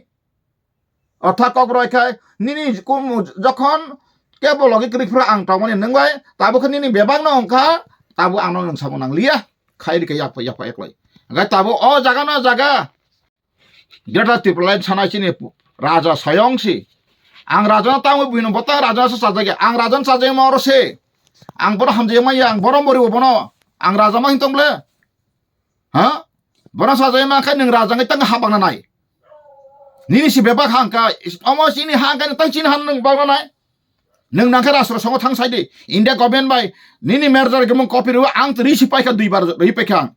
Ortha kok roi khai, nini kum-, jokhon kebo logi kwrwi phuru ang tongmani nwng bai, tabuk khe nini bebak no wngkha, tabuk ang no nwng samung nang liya, khai rikha yakpa yakpa eklai. Hwnkhe tabuk o jaga no jaga, Greater Tipraland sanai chini raja soyong si. Ang raja no tangwi buino botang raja no sajagya. Ang raja no sajagma oro se. Ang bono hamjagma ya, ang bono moribo bono. Ang raja ma hintong ble. Ha? Bono sajagma khe nwng raja ngai tang habang na nai. Nini si bebak hangka, omo chini hangka tang chini han nwng bang na nai. Nwng nangkhe rastro songo thang sai di. India government bai nini merger gimung copy rw ang ri si paikha dui bar ri paikha ang.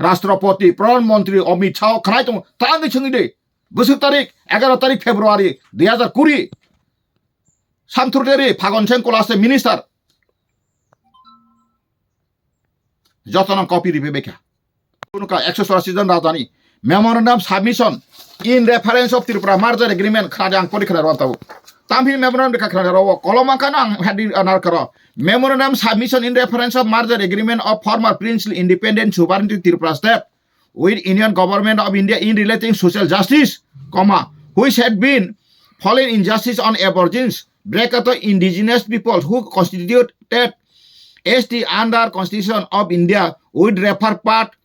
Rashtrapati, Pradhan Mantri Amit Shah khnai tongo, ta angwi chwngwi de. Bwswk tarik, egaroh tarik February dui hajar kuri. Samthurteri Phagon Singh Kolaste minister. Jotono copy ripe bekha. Kunka ekso chorasi jon rajani. Memorandum submission in reference of Tripura merger agreement khna ang pori khna rwan tabuk. Tamphini memorandum dekha khna rwo kolom angkano ang heading anar karo. Memorandum submission in reference of merger agreement of former princely independent sovereignty Tripura state with Union Government of India in relating social justice, comma, which had been fallen injustice on aborigines, bracket indigenous people who constituted S T under Constitution of India with refer part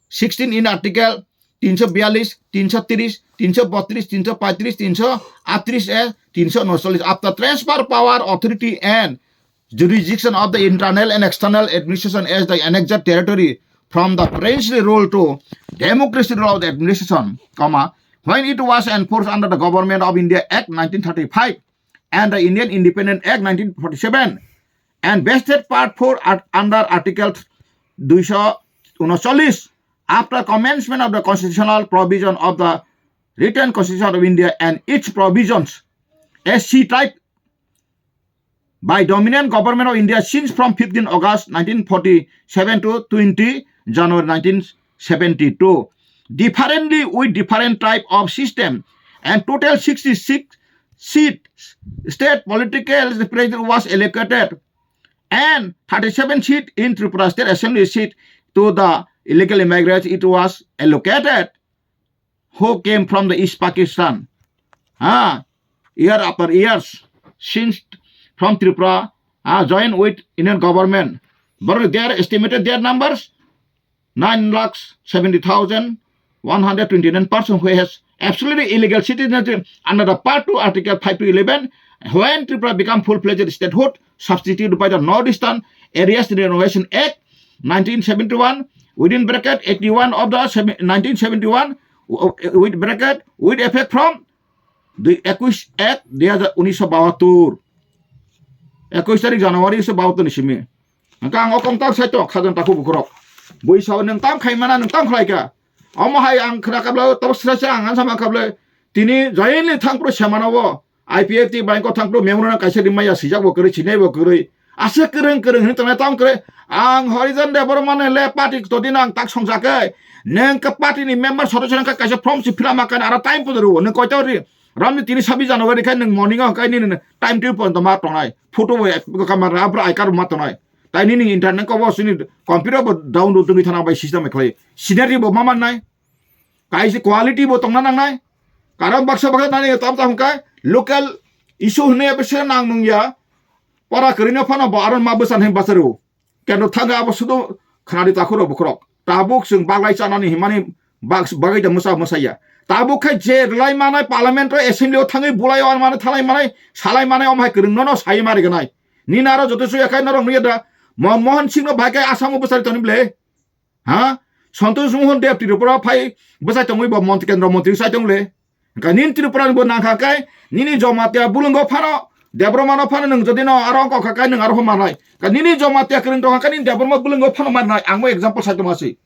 sixteen in Article তিনশো বিয়াল্লিশ, তিনশো তিরিশ, তিনশো বত্রিশ, তিনশো পঁয়ত্রিশ, তিনশো আটত্রিশ A, তিনশো ঊনচল্লিশ. After transfer power, authority and jurisdiction of the internal and external administration as the annexed territory from the princely rule to democracy rule of the administration, comma, when it was enforced under the Government of India Act nineteen thirty-five and the Indian Independent Act nineteen forty-seven and vested part four at, under Article দুইশো ঊনচল্লিশ, after commencement of the constitutional provision of the written Constitution of India and its provisions, S C type, by dominant government of India since from fifteen August nineteen forty-seven to twenty January nineteen seventy-two, differently with different type of system, and total sixty-six seat state political representative was allocated, and thirty-seven seat in Tripura State Assembly seat to the illegal immigrants it was allocated. Who came from the East Pakistan. Ah, year after years, since from Tripura, ah, joined with Indian government. But they are estimated their numbers, nine lakhs seventy thousand one hundred twenty-nine person who has absolutely illegal citizenship under the Part two, Article five to eleven, when Tripura become full-fledged statehood, substituted by the Northeastern Areas Renovation Act, nineteen seventy-one, within bracket, eighty-one of the seven-, nineteen seventy-one, w-, w-, with bracket, with effect from the একুশ এক দুই হাজার উনিশশো বাহাত্তর. একুশ তারিখ জানুয়ারি উনিশশো বাহাত্তর ni simi. Hwnkhe ang o kongtal sai tongo, khajan takhuk bukhurok. Bui sao nwng tam khai mana, nwng tam khlai kha. Omo hai ang khna kabla, tabo sra sra ang ansa ma kabla. Tini join ni thang pro semana o. I P F T bai kok thang pro memorandum kaisa rimaya sijak bo kwrwi sinai bo kwrwi. Asa kwrwng kwrwng hin tongnai tam kwrwi. Ang Horijan Debbarma ni le party todi nang tak songjak khe. Neng ka party ni member sodosyo nang ka kaisa form si fill up ma kan aro time puduru. Neng koito ri. Ramni tini sabi January khai neng morning o khai nini time table pon ma tongnai. Photo bo ek kamera abra ai kar ma tongnai. Tai nini internet ko bo sini computer bo download tongwi thana bai system khlai. Scenery bo ma mannai. Kaisa quality bo tongna nangnai. Karon baksa baksa nani tam tam kai local issue hwnwi abo se nang nung ya. Para kwrwino phano bo aron ma bwsan hin bacharu. Kendo thangwi abo sudo khnadi takhuro bukhurok. Tabuk chwng baglai chanani himani bag-, bagwi da mwsa mwsa ya. Tabuk khai je rwlai manai parliament o assembly o thangwi bulai o manai thalai manai salai manai omo hai kwrwng nono sai ma riganai. Nini aro joto suya khai norok nuya da Manmohan Singh no bai khai Assam o bwsari toni ble. Ha? Santosh Mohan Deb Tripura phai bwsai tongwi bo mont-, kendro montri sai tong le. Hwnkha nini Tripura ni bo nangkha khe nini Jamatia bulwngo phano Debbarma no phano nwng jodi no aro wngkha khe nwng aro pho manai. Ka nini Jamatia kwrwng tongkha khe nini Debbarma bulwngo phano manai. Ang bo example sai tongma si.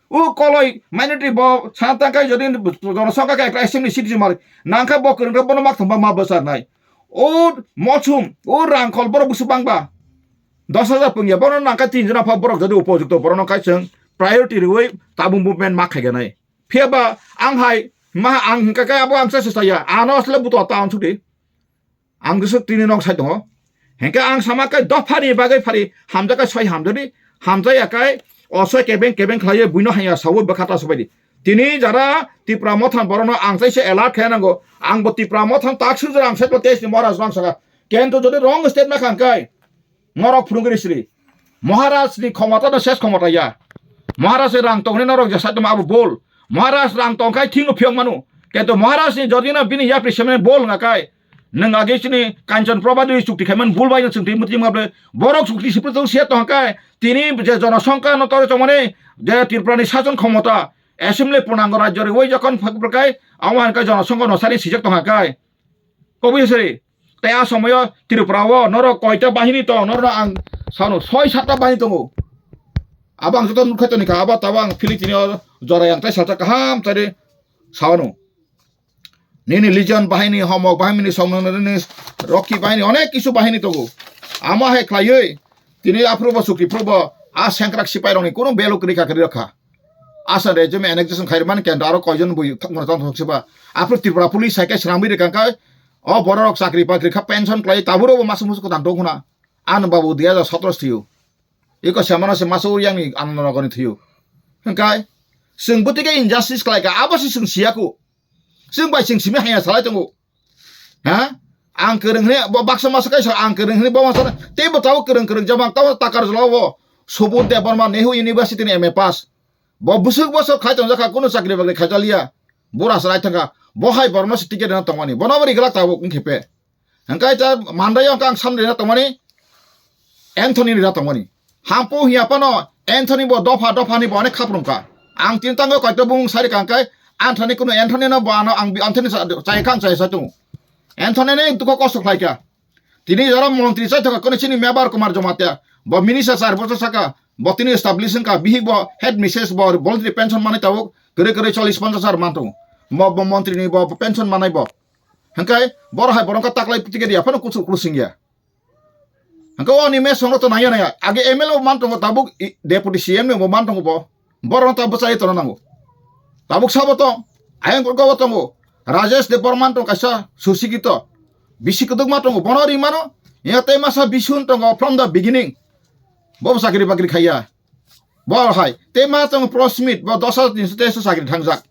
O koloi minority bo sana tangkha jodi jonosongkha khe ekta assembly seat si mari. Nangkha bo kwrwng bono mak thangba ma bwsarnai. O mochum, o rangkhol borok busu bangba. Dos hajar pungya, bono nangkha tin jona pha borok jodi upojukto, borokno khai chwng priority rwui tabuk movement ma khaiganai. Phiya ba ang hai, ma ang hingka khe abo ang se saya, ano asle buto ta ang sudi. Ang gusuk tini nok sai tongo. Hingke ang sama khe dophani bagwi phari, hamjak khe soi hamjadi, hamjaya khe o soi kebeng kebeng khlaiwi buino hanya sawi bwkha ta sobaidi. Tini jara Tipra Motha borokno ang sai se alert khe nango. Ang bo Tipra Motha tak sujra ang sai test ni Maharaj rang saka. Kento jodi wrong state ma khang kai. Norok phunugri sri. Maharaj ni khomota no ses khomota ya. Maharaj ni rang tongni norok jesa tongma abo bol. Maharaj rang tongkhai thingno phiyok manu. Kento Maharaj ni jodi no bini yapri semani bol nga kai. Nwng agi chini Kanchan Prabha dui chukti khaiman bul bai no chwng twi muti mable. Borok chukti sipri tong siya tong kai. Tini je jonosongkha no tore tongmani je Tripura ni sason khomota. Assembly purnango rajyo rwui jokhon phak phak kai. Amo hai kai jonosongkha no sari sijak tong kai. Kobui sari. Tei a somoyo Tripura o norok koita bahini tong, norok ang sano soi satta bahini tongo. Abo ang joto nukha toni kha, abo tabo ang Philippine o jora yang tai salta kaham tari sawano. Nini Legion bahini, Homok bahini, Somnoni, Rocky bahini, onek kisu bahini tongo. Amo hai khlaiwi tini aphuru bo chukti phuru bo a sengkrak sipai rokni kunu belu kwrwi kha kwrwi rokha. Asa regime annexation khairmani kendro aro koijon bui thokmano tong thok siba. Aphuru Tripura police hai khe swnamwi rwkha khe o borok rok chakri bakri kha pension khlai taburo bo masa musu kwtal tong khuna. Ano babu dui hajar sotro thwiyo. Iko semano se masa uriangni anonogoni thwiyo. Hwnkhe chwng bwtwi khe injustice khlai kha abo se chwng siya khu. Chwng bai chwng simi haya salai tongo. Ha? Ang kwrwng hwnwi bo baksa masa kaisa ang kwrwng hwnwi bo masa tei bo tabuk kwrwng kwrwng jabang tabuk takar jwla o Subodh Debbarma Nehu University ni M A pass. Bo bwswk bosor khai tongjakha kunu chakri bakri khaijaliya. Bura se naithangkha. Bo hai borokno se ticket rwna tongmani. Bono bo riglak tabuk wngkhe pe. Hwnkhe ta mandai wngkha ang samrina tongmani. Anthony rina tongmani. Hampu hiya phano Anthony bo dopha dopha ni bo onek khaprung kha. Ang tin tango koito bumung sari kang kai Anthony kuno Anthony no bo ano ang bi-, Anthony sa-, chai kang chai sa tung. Anthony ne duko kosto khlai kha. Tini jora montri chai thoka kono chini mebar Kumar Jamatia. Bo minister sar bo saka. Bo tini establish wngkha. Bihi bo head missus bo voluntary pension manai tabuk. Kere kere chollish ponchash hajar man tongo. Mo bo montri ni bo pension manai bo. Hwnkhe boro hai borok khe taklai ticket ya phano kuchuk kuchuk singya. Hwnkhe o ni mes songrok to naiya naiya. Age M L A bo man tongo tabuk i-, deputy C M ni bo man tongo bo. Borok no ta bwchai tongna nango. Tabuk sabo tong. Ayang kurgo bo tongo. Rajesh Debbarma tong kaisa susikito. Bisi kwdwkma tongo. Bono ri mano. Ya tei masa bisun tongo from the beginning. Bo bo chakri bakri khaiya. Bo hai. Tei ma tongo Prosmit. Bo dos hajar tinso teis chakri thangjak.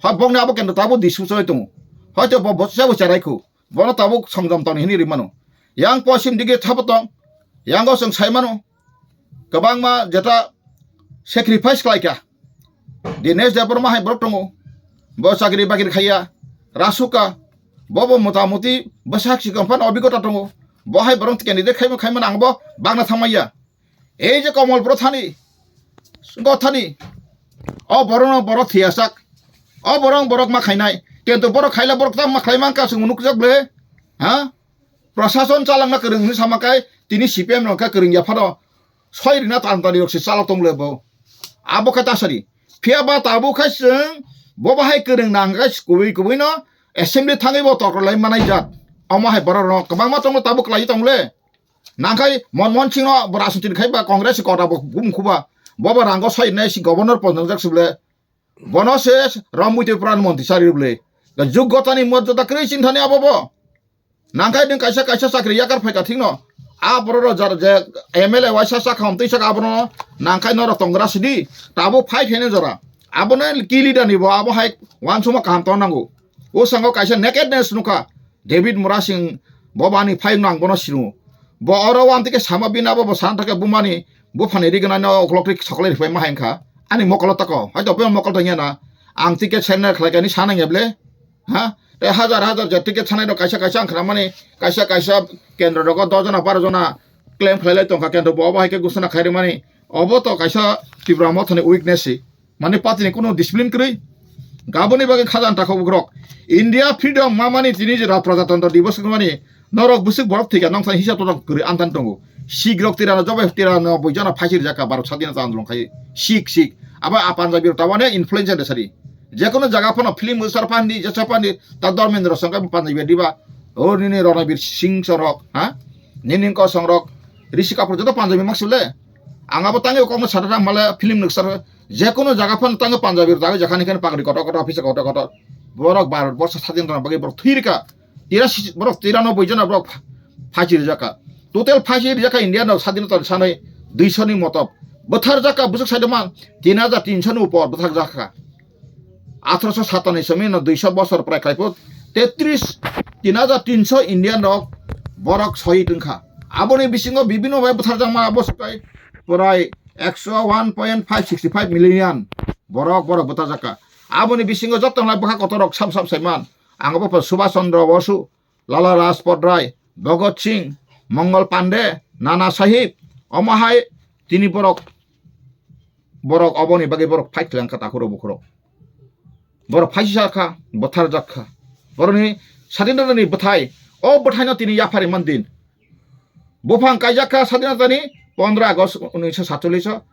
Hoi bokni abo kendo tabuk dispute oi tongo. Hoito bo bo sabo charai khu. Bono tabuk songjom tongni hwnwi rimano. Yang posim dige thabo tong, yango chwng saimano. Kwbangma jeta sacrifice khlaikha. Dinesh Debbarma hai borok tongo. Bo chakri bakri khaiya, rasuka. Bobo motamuti bwsak sikon phano obigota tongo. Bo hai borok candidate khaima khaimano ang bo bagna thangmaya. Ei je Komolpuro thani, Singho thani, o borokno borok thiyajak, o borok borok ma khainai, kintu borok khaila borok tamo ma khlai mankha chwng nukjak ble, ha? Prosason chalangna kwrwng hwnwi sama khe tini C P M rok khe kwrwng ya phano soi rina tan tani rok se chalok tong le bo. Abo khe ta sari. Phiya ba tabuk khe chwng bo bahai kwrwng nang khe kubui kubui no assembly thangwi bo tokro lai manai jak. Omo hai borok rok kwbangma tongo, tabuk kwlai tongo le. Nangkhai Manmohan Singh no bo rajniti khai ba, Congress kota bo bum khuba. Bo bo rango sai nai si governor pon jak sibole. Bono se Ram Muitu Pran Montri sari bole. Jug gotani mojota kwrwi chinthani abo bo. Nangkhai nwng kaisa kaisa chakri yakar phaikha thikno. A borok rok jar je M L A waisa sakha omtwi saka abono nangkhai norok tongra sidi. Tabuk phai khaina jora. Abono ki leader ni bo abo hai wansukma kaham tong nango. O sango kaisa nakedness nukha. David Murasing bo bani phai nang bono sinu. Bo oro wamtwi khe sama bini abo bo sana thake bumani buphani rignai no okolok ri sokolai ripai ma hai wngkha. Ani mokolo tako. Hai to mokol to nyana. Ang ticket sender khlai kani sana ngeble. Ha? Tei hajar hajar je ticket sanai rok kaisa kaisa ang khnamani, kaisa kaisa kendro rogo dos jona baro jona claim khlai lai tongkha, kendro bo obo hai khe gusuna khai rwmani. Obo to kaisa Tipra Mothani weakness si. Mane party ni kunu discipline kwrwi. Gaboni bagwi khajan takhok bukrok. India freedom mamani tini je Prajatantra Diwas wngmani. Norok bwswk borok thwikha, noksa hisab totok kwrwi antan tongo. Sikh rok tira no jobai tira no boi jana phaisir jaka, Bharat sadinata andolon khai. Sikh, Sikh. Abo a Punjabi rok tabane influence de sari. Jekono jaga phano film star pandi, jesa pandi, ta Dharmendra song khe Punjabi diba. O nini Ranabir Singh sorok, ha? Nini kosong rok, Rishi Kapoor joto Punjabi maksule. Ang abo tangwi kokno sadana male film nuksa. Jekono jaga phano tango Punjabi rok jaga jakhani khe pagri kotor kotor, office kotor kotor. Borok Bharat borsa sadinata bagwi borok thwirika. Tira si-, borok tira no boi jona borok pha-, phachi rijak kha. Total phachi rijak kha India no sadinata sanai duiso ni moto. Bwthar jak kha bwswk sai man tin hajar tinso ni upor bwthar jak kha. Athroso satani somi no duiso bosor prai khai pho tetris, tin hajar tinso India no borok sohid wng kha. Aboni bisingo bibino bai bwthar jak ma abo swkai prai ekso one point five sixty five million borok, borok bwthar jak kha. Aboni bisingo joto nai bwkha kotor rok sab sab sai man. Ang bo Subhash Chandra Bosu, Lala Rajpat Rai, Bhagat Singh, Mongol Pande, Nana Sahib, omo hai tini borok, borok oboni bagwi borok fight khlai kha takhurok bukhurok. Borok phaisi jak kha, bwthar jak kha. Borokni sadinatani bwthai, o bwthaino tini yaphari man din. Buphang kaijak kha sadinatani pondro August unisho satchollish o,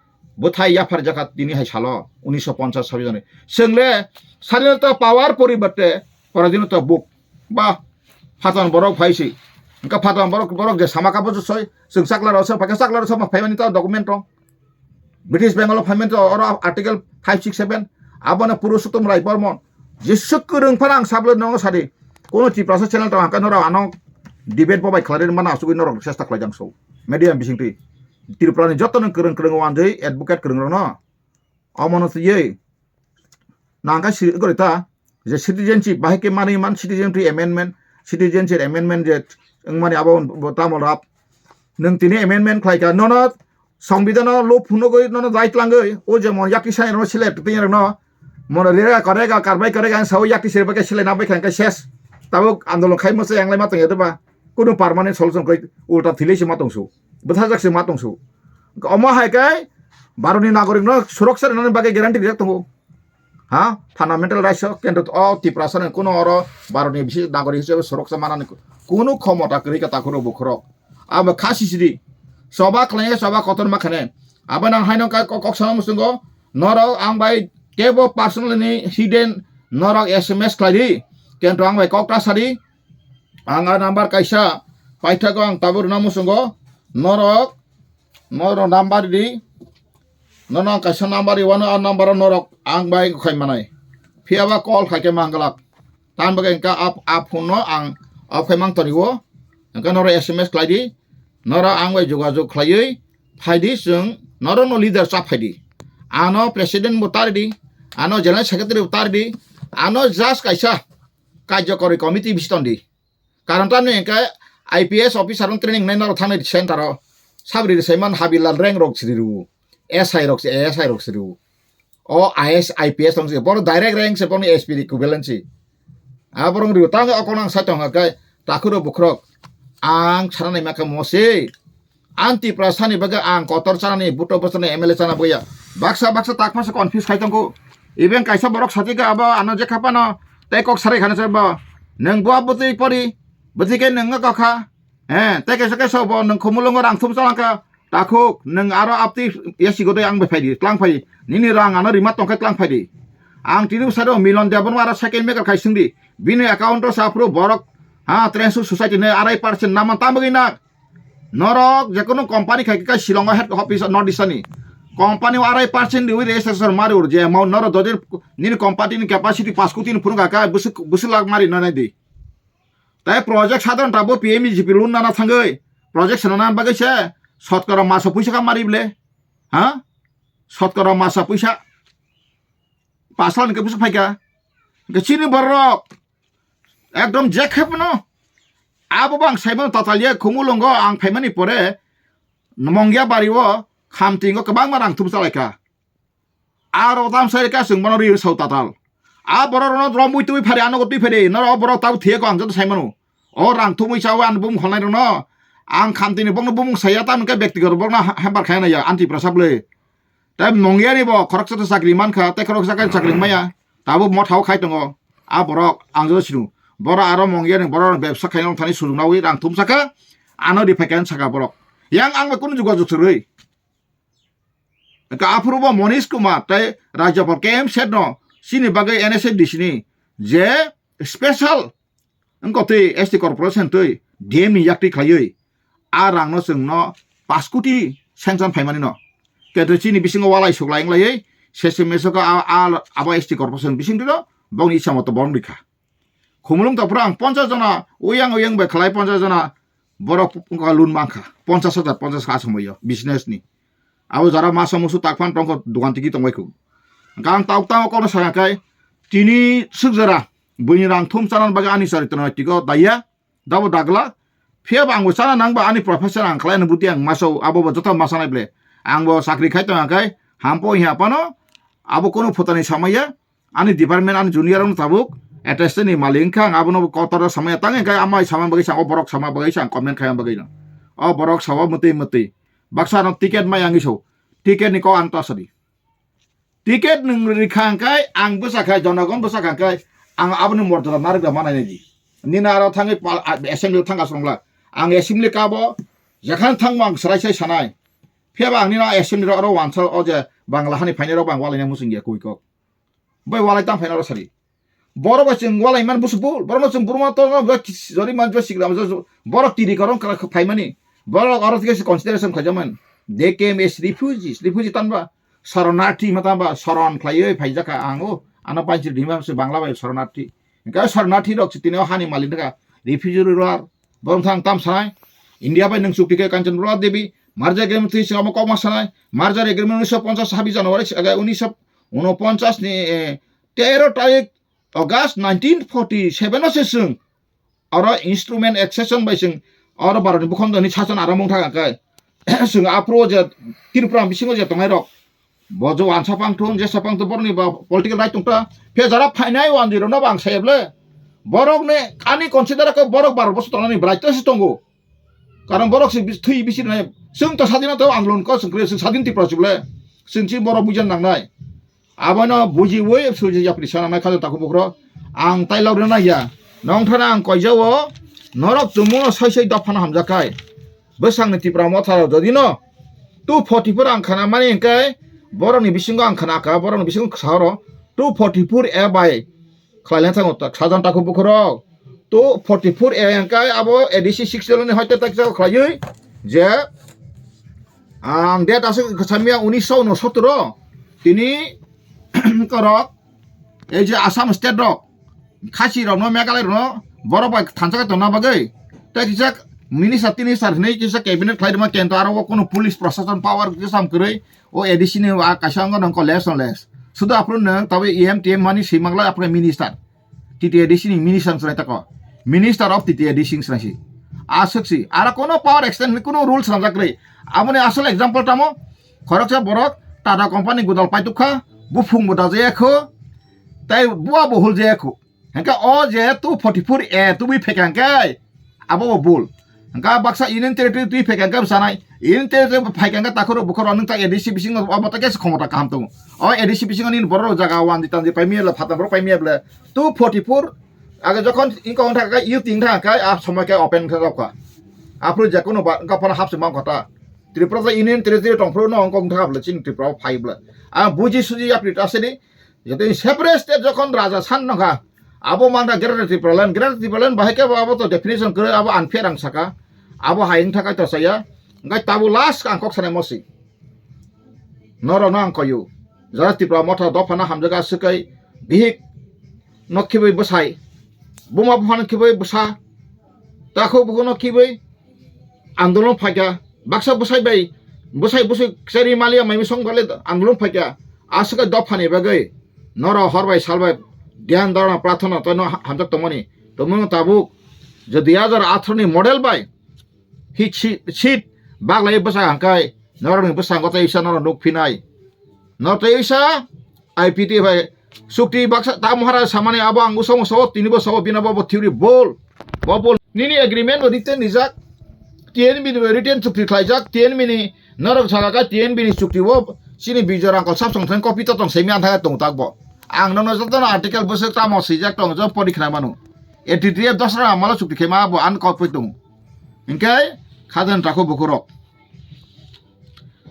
bwthai yaphar jak kha tini hai salo unisho ponchash sabi jani. Chwng le sadinata power poriborte poradinata buk. Ba, phaton borok phai si. Wngkha phaton borok, borok je sama kabo soi, chwng chakla rok soi, phai khe chakla rok soi ma phaimani ta document rok. British Bengal o phaimani ta oro article five six seven. Abono Purushottam Rai Barman. Jeswk kwrwng phano ang sabole nono sadi. Kono Tiprasa channel tong hangkhe norok ano debate bo bai khlai rwmani asugwi norok chesta khlai jang so. Media bisingtwi. Tripura ni joto no kwrwng kwrwng wanjwi advocate kwrwng rok no. Omono twiwi. Nangkha si gori ta je citizenship bahai khe manwi man citizenship amendment, citizenship amendment je wngmani abo bo tamo rap. Nwng tini amendment khlai kha nono Songbidano lo phunugwi nono dai tlangwi o je mon yakti sai rokno select twi rokno mono rega korega karbai korega ang sao yakti sir bai select na bai kha ses. Tabuk andolon khai masa yang lai ma tong ya ba kunu permanent solution koi ulta thilai se ma tong su. Bwthajak se ma tong su. Omo hai kai Bharotni nagorik no suroksa rwnani bagwi guarantee rijak tongo. Ha? Fundamental rights o kendro o Tiprasa ni kuno oro Bharotni bisi nagorik hisabe suroksa manani kuno khomota kwrwi ka takhuro bukhurok. Abo kha sisidi. Choba khlai choba kotor ma khane. Abo nang haino ka kok, kok sama musungo. Norok ang bai kebo personal ni hidden norok S M S khlai di. Kento ang bai kok ta sadi. Ang a number kaisa paithago ang tabuk rwna muchungo. Norok, norok number di. Nono ang kaisa number iwano a number o norok ang bai khai manai. Phiyaba call khai khe manglak. Tan bagwi engka a, a phone no ang off khai mang toniwo. Engka norok S M S khlai di. Norok ang bai jogajog khlaiwi phai di chwng norok no leader cha phai di. Ano president bo tar di. Ano general secretary bo tar di. Ano just kaisa Karjokori committee bisi ton di. Karon tamni hwnkhe I P S officer rok training nai norok thangni center o. Sabri rwsaiman Habilal rank rok siri rw. S I rok se, A S I rok siri rw. O I S, I P S tong se, boro direct rank se, boro S P equivalent se. A borok rw tang o kono ang sai tong khe takhuro bukhurok. Ang sana nai ma khe mo se. Ang Tiprasa ni bagwi ang kotor chanani, buto bwsani M L A chana bagwi ya. Baksa baksa takma se confuse khai tongkho. Even kaisa borok sati khe abo ano je khapano tei kok sarai khana se bo. Nwng bo bwtwi pori, bwtwi khe nwng wngkha kha. Eh, tei kaisa kaisa bo nwng khumulwngo rang thum chalangkha. Takhuk, nwng aro aptwi yasigo doi ang bai phai di, tlang phai di. Nini rang ano rima tongkhe tlang phai di. Ang tini bwsai rw Milon Debbarma aro second maker khai sing di. Bini account o sa phuru borok Ha, Train Sud Society ni arai percent naman tamo gina. Norok jekono company khai kha Shillong head office North East ni. Company o arai percent riwi registration mari ur je amount norok dodin nini company ni capacity pas koti ni phunuk kha busu busu lak mari nonai di. Tai project sadharon tabo P M E G P loan nana thangwi project sanana bagwi se sotkora masa puisa kha mari ble. Ha? Sotkora masa puisa. Pasal ni khe busu phaikha. Hingke chini borok ekdom jekhep no. Abo bang saimano tatalia khumulongo ang phaimani pore Mongya bari o khamtingo kwbangma rang thum chalaikha. Aro tam sai ka chwng bono ri sao tatal. A borok rono romwi twi phari ano twi phari noro borok tau thiye ko ang joto saimano. O rang thumwi chawi ang bumung kholnai rono. Ang khamtini bokno bumung saya ta hwnkhe bektigoto bokno ha-, hambar khaina ya anti prasab le. Tai Mongyani bo khoroksa ta chakri mankha, tai khoroksa khe chakri maya. Tabo mothao khai tongo. A borok ang joto sinu. Boro aro Mongyani borok bebsa khaina thani sujung nawi rang thum saka. Ano ri phai khe saka borok. Yang ang bai kunu jugajug swrwi. Hingke aphuru bo Monish Kumar tei Rajyapal K M Seth no chini bagwi N S A D C ni je special wngkha twi S T corporation twi D M ni yakti khlaiwi a rang no chwng no pash koti sanction phaimani no. Keto chini bisingo walai suklai wng laiwi sese meso khe a, a, abo S T corporation bising twi no bongni isa moto borok rikha. Khumulwng tongphuru ang ponchas jona, uyang uyang bai khlai ponchas jona borok wngkha loan mankha, ponchas hajar, ponchas ha somoio business ni. Abo jara masa musu takphan tongkha dogan tiki tongbai khu. Hingkhe ang tok tango kokno sakha khe tini swk jora buini rang thum chana bagwi ani charitrano tiko daya, dabo dagla. Phiya bo ang bo chana nang ba ani profession ang khlai ani buti ang masao abo bo joto masanai ble. Ang bo chakri khai tongkha khe hampo hiya phano abo kono phutani samaya. Ani department ani junior rok no tabuk attested ni malik wngkha ang abono kotor o samaya tang wngkha ama sama bagwi sa o borok sama bagwi sa ang comment khaima bagwi no o borok sawa mwtwi mwtwi baksa no ticket mai ang iso ticket ni kok ang ta sadi ticket nwng rikha hwnkhe ang bwsa khai jonogon bwsa kha hwnkhe ang aboni morjada narwkda manai nai di nini aro thangwi assembly thangkha songla ang assembly kabo jekhang thangma ang swrai sai sanai phiyaba ang nini assembly rok aro wansa o je bangla hani phainai rok bo ang walaina muchung ya kui kok. Bai walai tang phaina oro sari. Borok bai chwng walai man busu bul. Borok no chwng burma to jori man jwa sigra borok tiri korong kara phaimani. Borok oro tike consideration khajaman. They came as refugees. Refugee tanba saronarthi ma tanba saron khlaiwi phaijaka ang o. Ano panchir dima se Bangla bai saronarthi. Hingke saronarthi rok se tini o hani malik daga refugee rok borok thang tam sanai. India bai nung chukti khe Kanchanpura Devi merger agreement twi se omo kokma sanai. Merger agreement unisho ponchas sabi January unisho unoponchas ni, eh, tero tarik August nineteen forty seven o se chwng oro instrument accession bai chwng oro Bharat ni bukhomjani sason aramung thang khe chwng aphuru je Tripura bisingo je tongnai rok bo je wansa pang thung je sapang to boroni ba political right tongta phe jara phainai wanjwi rokno bang sayeble borok ne ani consider khe borok Bharat boso tongnani bwlai to se tongo. Karon borok se bis-, thwi bisi rwnai. Chwng to sadinata andolon ko chwng kwrwi chwng sadin Tripura chwble. Chwng si borok bujan nangnai. Abono bujiwi suji yapri sana nai khajo takhuk bukhro. Ang tailok rwna ya. Nongthana ang koijao norok chumuno sai sai dophano hamjakai. Bwsangni Tripura motharo jodino two forty four ang khana mani hwnkhe borokni bisingo ang khana kha, borokni bisingo khasaro two forty four A bai khlai lang thango ta-, sajan takhuk bukhurok. To forty four A hwnkhe abo A D C six ni hoite tak chao khlaiwi je ang date aswk khamya unisho unosottoro tini korok ei je Assam state rok khasi rokno Meghalaya rokno borok bai thansa tongna bagwi tei kisa minister tini sar hinwi kisa cabinet khlai rwma kento aro o kono police prosason power kisa kwrwi o A D C ni wa kaisa wngkha nang college no less sudu aphuru nang tawi E M T M mani swimanglai aphuru minister. T T A D C ni minister wng chwrai tako. Minister of T T A D C wng chwrai si. Aswk si. Aro kono power extend ni kono rules swnamjak kwrwi. Aboni asol example tamo? Khoroksa borok Tata company godal paitukha, buphung bo dajaya kho, tei bua bo huljaya kho. Hingke o je two forty four A tubui phekang khe, abo bo bul. Hingke baksa Union Territory twi phekang khe bwsanai. Union Territory bo phaikang khe takhoro bukhoro nwng ta A D C bisingo obo ta kesa khomota kaham tongo. O A D C bisingo nini borok jaga wandi tandi paimiya le, phatang borok paimiya bole. Two forty four age jokhon ingkho wngkha khe, youth wngkha khe, a somoi khe open khe rokha. Aphuru je kono ba wngkha phano hapsi mangkha ta. Tripura ta Union Territory tongphuru no wngkha wngkha bole chini Tripura o phai bole. A buji suji yapri ta sini. Jotoni separate state jokhon raja san nokha, Abo mangna Greater Tipraland, Greater Tipraland bahai khe abo to definition kwrwi, abo unfair ang saka. Abo hai wngtha kaitor saya. Hingke tabuk last ang kok sanai mosi. Norokno ang koyu. Jara Tipra Motha dophano hamjak aswk kai bihik no khibai bwsai. Buma buphano khibai bwsa. Takhuk bukuno khibai andolon phaikha. Baksa bwsai bai, bwsai bwswi kwchari maliya mai misong bale andolon phaikha. Aswk kai dophani bagwi norok hor bai sal bai dhyan dharana prarthana toino hamjak tongmani. Tongmani tabuk je dui hajar atharo ni model bai hi si-, seat baglai bwsa hangkai norokni bwskango tei isa norok nuk phinai. Norok tei isa I P T bai chukti baksa ta Maharaj samani abo ang usong usao tini bo sao bina bo bo theory bol. Bo bol. Nini agreement bo written rijak. T N B ni bo written chukti khlaijak. T N B ni norok saka ka T N B ni chukti o chini Bijoy Rangkol sab song thang copy to tong semi antha tong tak bo. Ang nono jotono article bwswk tamo swijak tong jo pori khna manu. A T T F dosra mala chukti khe ma bo an copy tong. Hingke khajan takho bukurok.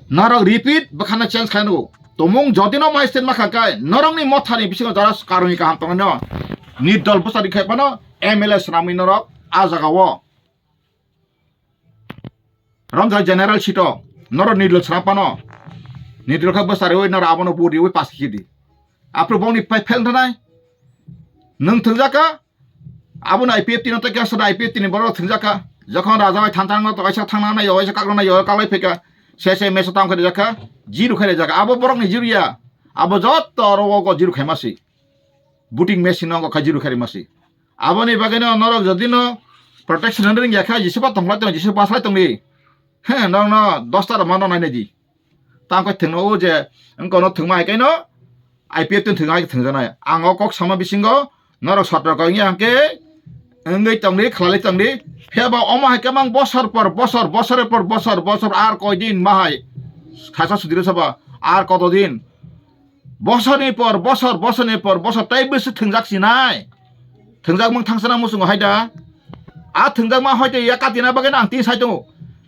Norok repeat bwkhano change khlai nw. Tumung jodi no mai stand ma kha kai norokni mothani bisingo jara karoni kaham tongno nirdol bwsari khai phano M L A swnamwi norok a jaga o romjak general seat o norok nirdol swnam phano nirdol kha bwsari oi norok abono budi oi pass khe di. Aphuru bongni phai phel thanai. Nwng thwngjak kha, aboni I P F T no tei khe soda I P F T ni borok thwngjak kha. Jokhon raja bai thansa no to kaisa thangna nai, kaisa kakna nai, kaklai phaikha. Se se meso tam khe rijak kha, zero khe rijak kha. Abo borok ni zero ya. Abo jotto oro o zero khaima si. Voting machine no kha zero khaima si. Aboni bagwi no norok jodi no protection rwng ya kha, jisuba tongkhlai tong, jisuba paslai tongdi. He, norok no dosta rok ma no nai nai di. Tang khe thwngno o je wngkha no thwngma hai khe no I P F T ni thwngma hai khe thwngjaknai. Ang o kok sama bisingo norok satra kok wngya hwnkhe wngwi tongdi, khlai tongdi. Phiya ba omo hai khe mang bosor por bosor, bosor por bosor, bosor ar koi din ma hai khaisa sudiro saba ar koto din. Bosorni por bosor, bosorni por bosor tei bwswk thwngjak sinai. Thwngjak mung thangsana muchungo hai da. A thwngjak ma hoite ya katina bagwi ang tini sai tongo.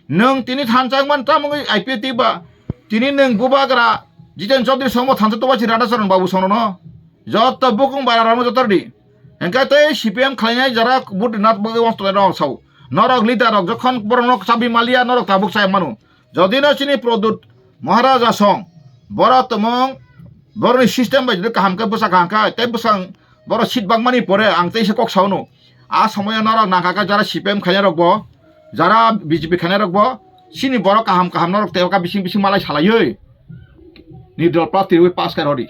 Nwng tini thansa wngmani tamo wngwi I P F T ba. Tini nwng bubagra Jiten Chaudhary songbo thansa toba si Radhacharan Babu songno no. Joto bukung bara rano jotor di. Hingke tei C P M khlainai jara Budrinath bagwi wangtolai rok sao. Norok leader rok jokhon borok nok chabi maliya norok tabuk chai manu. Jodi no chini Pradyut Maharaja song, borok tongmung, borokni system bai jodi kaham khe bwsa kaham khe, tei bwsang borok seat bangmani pore ang teisa kok saono. A somoyo norok nangkha khe jara C P M khainai rok bo, jara B J P khainai rok bo, chini borok kaham kaham norok tei ka bising bising malai salaiwi. Ni dol party rwi pass khai rodi.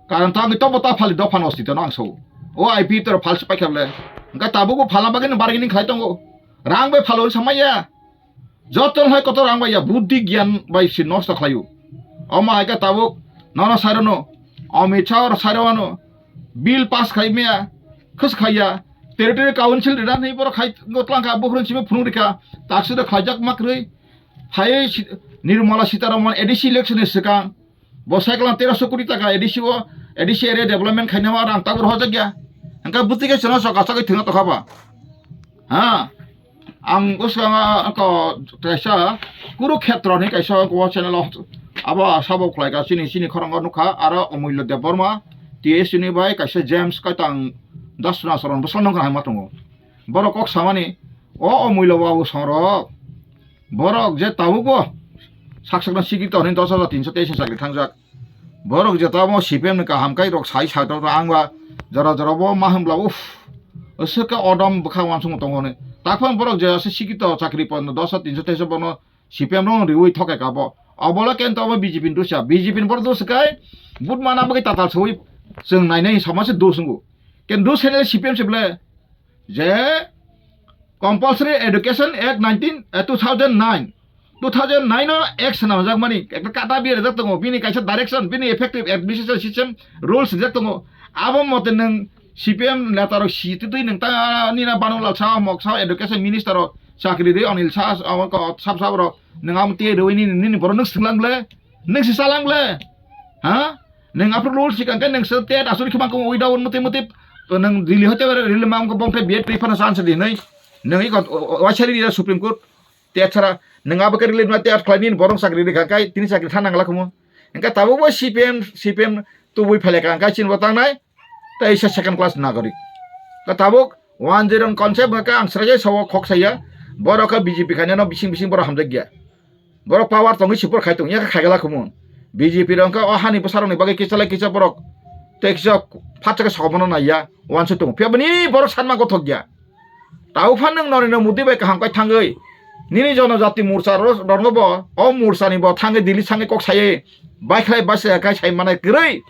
Karon tangwi tobo ta phali dopha no sito no ang sao. O I P T rok phal se paikha le. Hingke tabuk bo phalna bagwi no bargaining khlai tongo. Rang bai phalo samaya. Joto hai kotor ang bai ya buddhi gyan bai si nosto khlaio. Omo hai khe tabuk nono sairo no, Amit Shah oro sairo ano bill pass khai maya, khus khaiya, territory council rida ni borok khai go tlang kha buhrun simi phunuk rikha, taksida khlaijak ma kwrwi. Hai si-, Nirmala Sitharaman A D C election ni swkang Bo cycle ang teroso koti taka A D C o, A D C area development khainama rang tabuk rohorjak ya. Hingke bwtwi khe chwngno chokha chagwi thwngna tokha ba. Ha? Ang bwskango ko kaisa Kurukhetra ni kaisa o channel o abo sabo khlai ka chini, chini khorang o nukha, aro Omulya Debbarma, T S U ni bai kaisa James Kaitang Das Nasaron bwskango nukha hai ma tongo. Borok kok samani, o Omulya babu songrok, borok je tabukbo sak sakno sikito hwnwi dos hajar tinso teis ni chakri thangjak. Borok je tamo C P M ni kaham kai rok sai sak rok ang ba jora jora bo ma hwnbla uff. Aswk khe odom bwkha uansukma tongo hwnwi. Takhwng borok je ase sikito chakri pano dos hajar tinso teis bono C P M rok riui thokai kabo. Obola kento obo B J P ni dosa. B J P ni borok dosa kai but mana bagwi tatal soi chwng nainai sama se dos wngo. Ken dos hwnle C P M se ble je Compulsory Education Act nineteen, eh, two thousand nine. Two thousand nine o act swnamjak mani, ekta kata biya rijak tongo, bini kaisa direction, bini effective administration system rules rijak tongo. Abo mote nwng C P M neta rok si twi nwng ta nina Banulal Shah, Mok Shah, Education Minister rok chakri ri Anil Shah, abo ko sab sab rok nwng amo tiye rwi nini, nini borok nwng swnglang ble, nwng si salang ble, ha? Nwng aphuru rules sikang khe nwng se tet asuri khimang kong ui daun muti muti, to nwng Delhi hote rili mam ko bongte B Ed twi phano chance di nai. Nwng iko waisari di Supreme Court. Te chara nwng abo khe release ma te at khlai nini borok chakri rikha kai tini chakri thang nangla khumu. Hingkhe tabukbo C P M, C P M tubui phele ka hingkhe chini bo tangnai. Tei se second class nagorik. Ka tabuk one zero concept hwnkha ang sraiya sawo khok saya. Borok kha B J P khainano bising bising borok hamjak ya. Borok power tongwi support khai tong ya kha khaigala khumun. B J P rok hwnkha o hani bwsarokni bagwi kisa lai kisa borok tei kisa phatsa khe sokomorno naiya uansuk tongo. Phiya bini borok sanma gothok ya. Tau phan nwng Narendra Modi bai kaham kai thangwi nini jonojati morcha ro-, rokno bo o morchani bo thangwi Delhi thangwi kok saye baikhlai baisa kai sai manai kwrwi.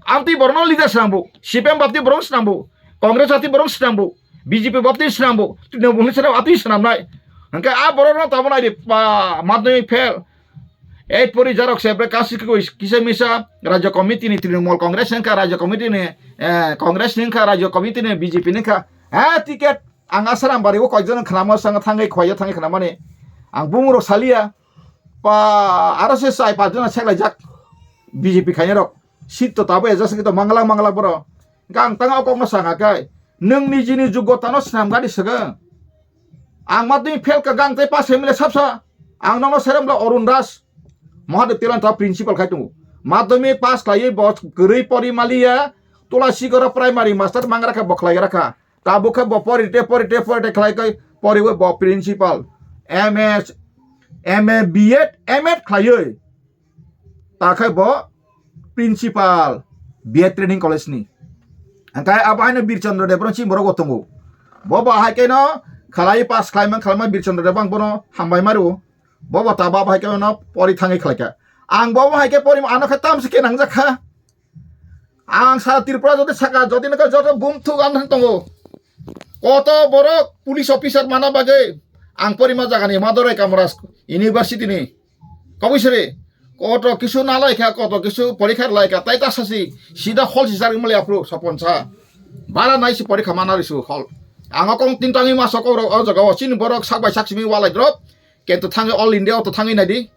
Amtwi borokno leader swnambu, C P M baptwi borok swnambu, Congress baptwi borok swnambu, B J P baptwi swnambu, Trinamool ni swnam atwi swnamnai. Hwnkhe a borokno tamo naidi pa madhyamik fail. Eight pori jarok se bre kasi koi kisa misa Rajya Committee ni Trinamool Congress ni wngkha, Rajya Committee ni, eh, Congress ni wngkha, Rajya Committee ni B J P ni wngkha. Ha ticket ang Asaram bari o koijon khnamo sanga thangwi khwaiya thangwi khnamani. Ang bumung rok saliya. Pa aro se sai pa jona seklaijak B J P khainai rok. Seat to tabo adjust to mangala mangala boro. Gang tanga o kokno sanga kai. Nwng nijini jugotano swnam gari swkang. Ang madhyamik fail ka gang tei pass M L A sapsa. Ang nono serem bla Arun Das. Mahadev Tilan ta principal khai tongo. Madhyamik pass khlaiwi bo kwrwi pori maliya. Tulasigora primary master mangra kha bo khlai gra kha. Tabuk khe bo pori te pori te pori te khlai kai poriwi bo principal. M S, M A, B Ed, M Ed khlaiwi. Ta khe bo principal B Ed Training College ni. Hwnkhe abo haino Bir Chandra Debbarma chini borok bo tongo. Bo bo hai khe no khlai pass khlai man khlai man Bir Chandra Debbarma ang bono hambai ma rwo. Bo bo ta ba hai khe no pori thangwi khlai kha. Ang bo bo hai khe pori ano khe tam se khe nangjak kha. Ang sa Tripura jodi saka jodi nokha joto bumthuk ang thang tongo. Koto borok police officer mana bagwi ang porima jagani Madurai Kamaraj University ni. Kobisri, koto kisu nalai kha, koto kisu porikha lai kha, tai ta sasi, sida hol si sari mali apru, sapon sa. Bara nai si porikha mana risu hol. Ang okong tin tangi maso kok rok o jaga o chini borok sak bai sak simi walai drop. Kento thangwi all India o to thangwi naidi.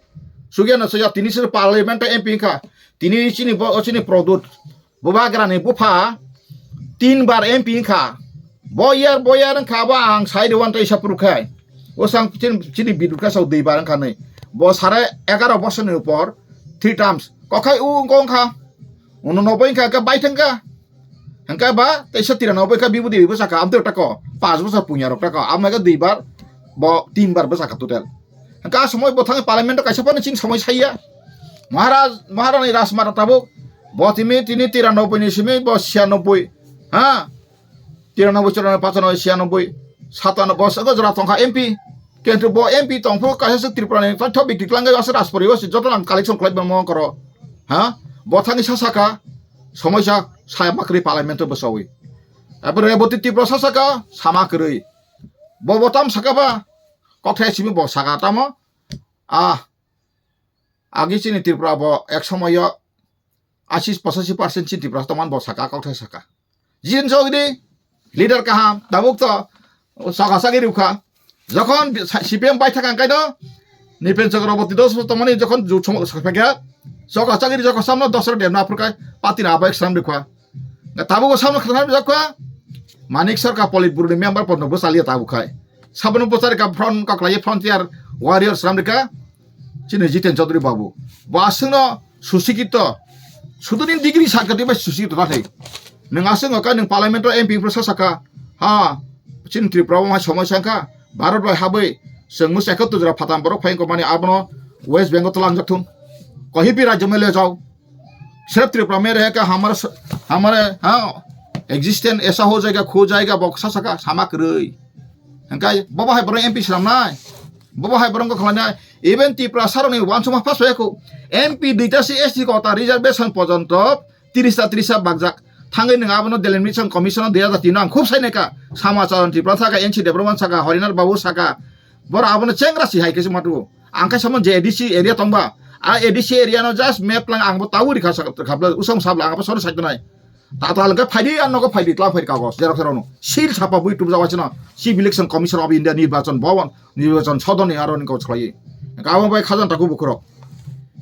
Sugya no soya tini sir parliament M P kha. Tini chini bo, chini Produt. Bubagrani bupha tin bar M P wngkha. Boyar, boyar wngkha bo ang sai rwan tei sapru khai. O sang chin-, chini bidut kha sau dui bar wngkha nai. Bo sare egaro bosor ni upor three terms. Kokhai u wngko wngkha. Uno nobo wngkha khe bai thangkha. Hwnkhe ba teisa tira nobo wngkha bibudi bwsakha amtwi tako. Pas bosor punya rok tako. Amai khe dui bar bo tin bar bwsakha total. Hwnkhe a somoi bo thangwi parliament o kaisa phano chini somoi saiya. Maharaj, Maharani Rajmata tabuk. Bo timi tini tiranoboi ni simi bo siyanoboi. Ha? Tiranoboi, churanobboi, pachanoboi, siyanoboi, satanoboi, bosongo jora tongkha M P. Kintu bo M P tongphuru kaisa se Tripura ni paitho bikti kwlangwi ase Rajpuri o se joto nang collection khlai bangma koro. Ha? Bo thangwi sa saka somoi sa saya makwrwi parliament o bwsawi. Abo Reboti Tripura sa saka sama kwrwi. Bo bo tam saka ba? Kokthai simi bo saka tamo? Ah, agi chini Tripura bo ek somoyo ashi pochashi percent chini Tripura tongmani bo saka, kokthai saka. Jin Chowdhury, leader kaham, tabuk to saka sagi rukha. Jokhon C P M bai thakang kaino, Nipen Chakraborty dos tongmani jokhon ju chong sakpekya, saka sagi jokhon samno dos rok demna phurkai, pati na bai sam rukha. Tabuk samno khana rukha, Manik Sarkar Politburo ni member porno bo chaliya tabuk khai. Sabono bwcharika front kaklaiya frontier warrior swnamrika chini Jiten Chaudhary babu. Bo aswkno susikito, suduni degree sakati bai susikito nathai. Nwng aswk wngkha nwng parliament o M P phuru sa saka, ha, chini Tripura o hai somoi sangkha, Bharat bai habwi chwng mwsa ekottor jora phatam borok phai wngkha mani abono West Bengal twlangjak thung. Kohipi rajyo mele jao. Sirf Tripura mein rehka hamare, hamare, ha, existence aisa ho jayega, kho jayega, bo sa saka, sama kwrwi. Hingkai, bobo hai borok M P swnamnai. Bobo hai borok wngkha khlainai. Even Tripura saroni wansukma pass wayakho. M P duita si S T kota reservation porjonto tirista tirista bakjak. Thangwi nwng abono Delimitation Commission o dui hajar tin no ang khub sainai ka. Sama Charan Tripura saka, N C Debromani saka, Harinath Babu saka. Boro abono chengra si hai khe se matu. Ang khe samo je A D C area tongba. A A D C area no just map lang ang bo tawi rikha sa-, khabla usam sabla ang bo sono saknai. Tatal hwnkhe phaidi, ang nogo phaidi, tla phaidi kagos, xerox rokno. Sil sapa bui tubjak waisano, Chief Election Commissioner of India, Nirbachan Bhawan, Nirbachan Sodon ni aro ni kok khlaiwi. Hwnkhe abo bai khajang taku bukhurok.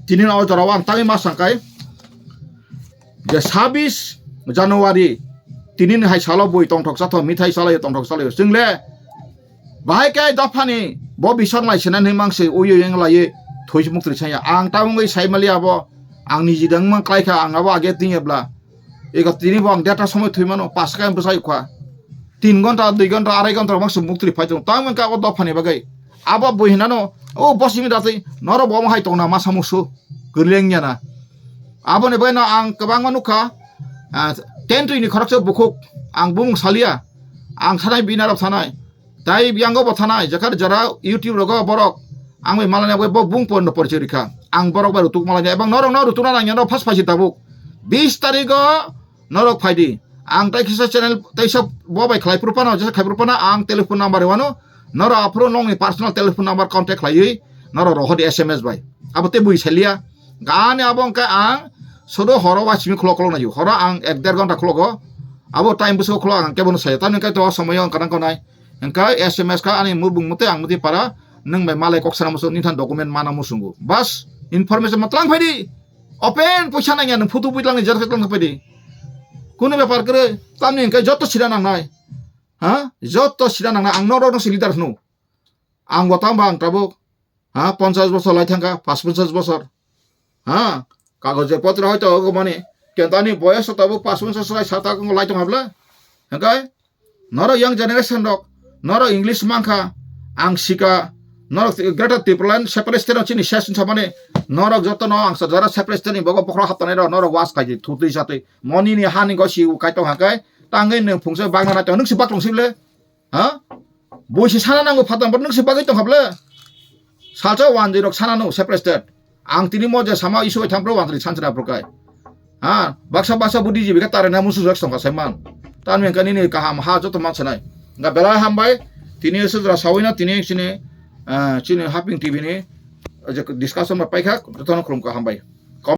Tini no o jorao ang tangwi ma sangkai. Je sabis January, tini ni hai salo bui tongthok chathok, mithai salai tongthok salai. Chwngle, bahai khe dophani, bo bisor lai sena ni mangse, ui ui eng lai, thui muk twi saya. Ang ta wngwi sai mali abo, ang niji dang mang klai kha, ang abo age tingya bla. Ego tini bo ang data somoi thwi mano, pas ka bwsai kha. Tin gonta, dui gonta, arai gonta rok mangsa muktri phai tongo. Tamo wngkha o dophani bagwi. Abo bui hinano, o bosimi datwi, norok bo omo hai tongna masa musu. Kwrwi wngya na. Aboni bagwi no ang kwbangma nukha, ah, ten twi ni khoroksa bukhuk, ang bumung salia. Ang sanai bina rok sanai. Tai biyango bo thanai, jakar jara YouTube rogo borok. Ang bai malani abo bo bung porno porichoi rikha. Ang borok bai rutuk malani, ebang norok no rutukna nangya no phas phaisi tabuk. Bis tarigo norok phaidi. Ang tai kisa channel, tai sab bo bai khlai puru pano, jesa khai puru pano, ang telephone number wano. Norok aphuru nongni personal telephone number contact khlaiwi, norok rohodi S M S bai. Abo te bui salia. Gani abo wngkha ang sodo horo wa simi khulok khulok naio. Horo ang ek der gonta khulogo. Abo time bwswk khulok ang kebono saya. Tamni kai to somoyo ang kanang konai. Hingkha S M S kha ani mubung mute ang muti para nwng bai malai kok sana musu nini than document mana musungo. Bas information ma tlang phaidi. Open poisa nangya nwng photo bui tlang ni jerox tlang phaidi. Kunu bepar kwrwi tamni hingkha joto sida nangnai. Ha? Joto sida nangnai ang norok no si leader hwno. Ang bo tamo ang tabuk. Ha? Ponchas bosor lai thangkha, pas ponchas bosor. Ha? Kagoj potro hoito ogo mani. Kentani boyos tabuk pas ponchas lai sata lai tong habla. Hingkha? Norok young generation rok, norok English mankha, ang sika, norok Greater Tipraland separate state no chini ses wngsa mani, norok joto no ang sa jara separate state ni bogo bokhorok haptanai rok, norok was khai di, thutwi satwi, moni ni hani go si u kai tong hakai, tangwi nwng phungsa bagna nai tong, nwng si bak tong si le, ha? Bui si sana nango phatang, but nwng si bagwi tong hable. Salsa wanjwi rok sana no separate state. Ang tini mo je sama isu bai thang pro wangtri sanchra pro kai. Ha, baksa baksa budi jibi ka tarena musu jak songka sai man. Tan men kani ni kaham ha joto man sanai. Nga belai hambai, tini sudra sawina tini sini, ah, chini Haping T V ni, je discussion ba paikha, joto no khulum ka hambai.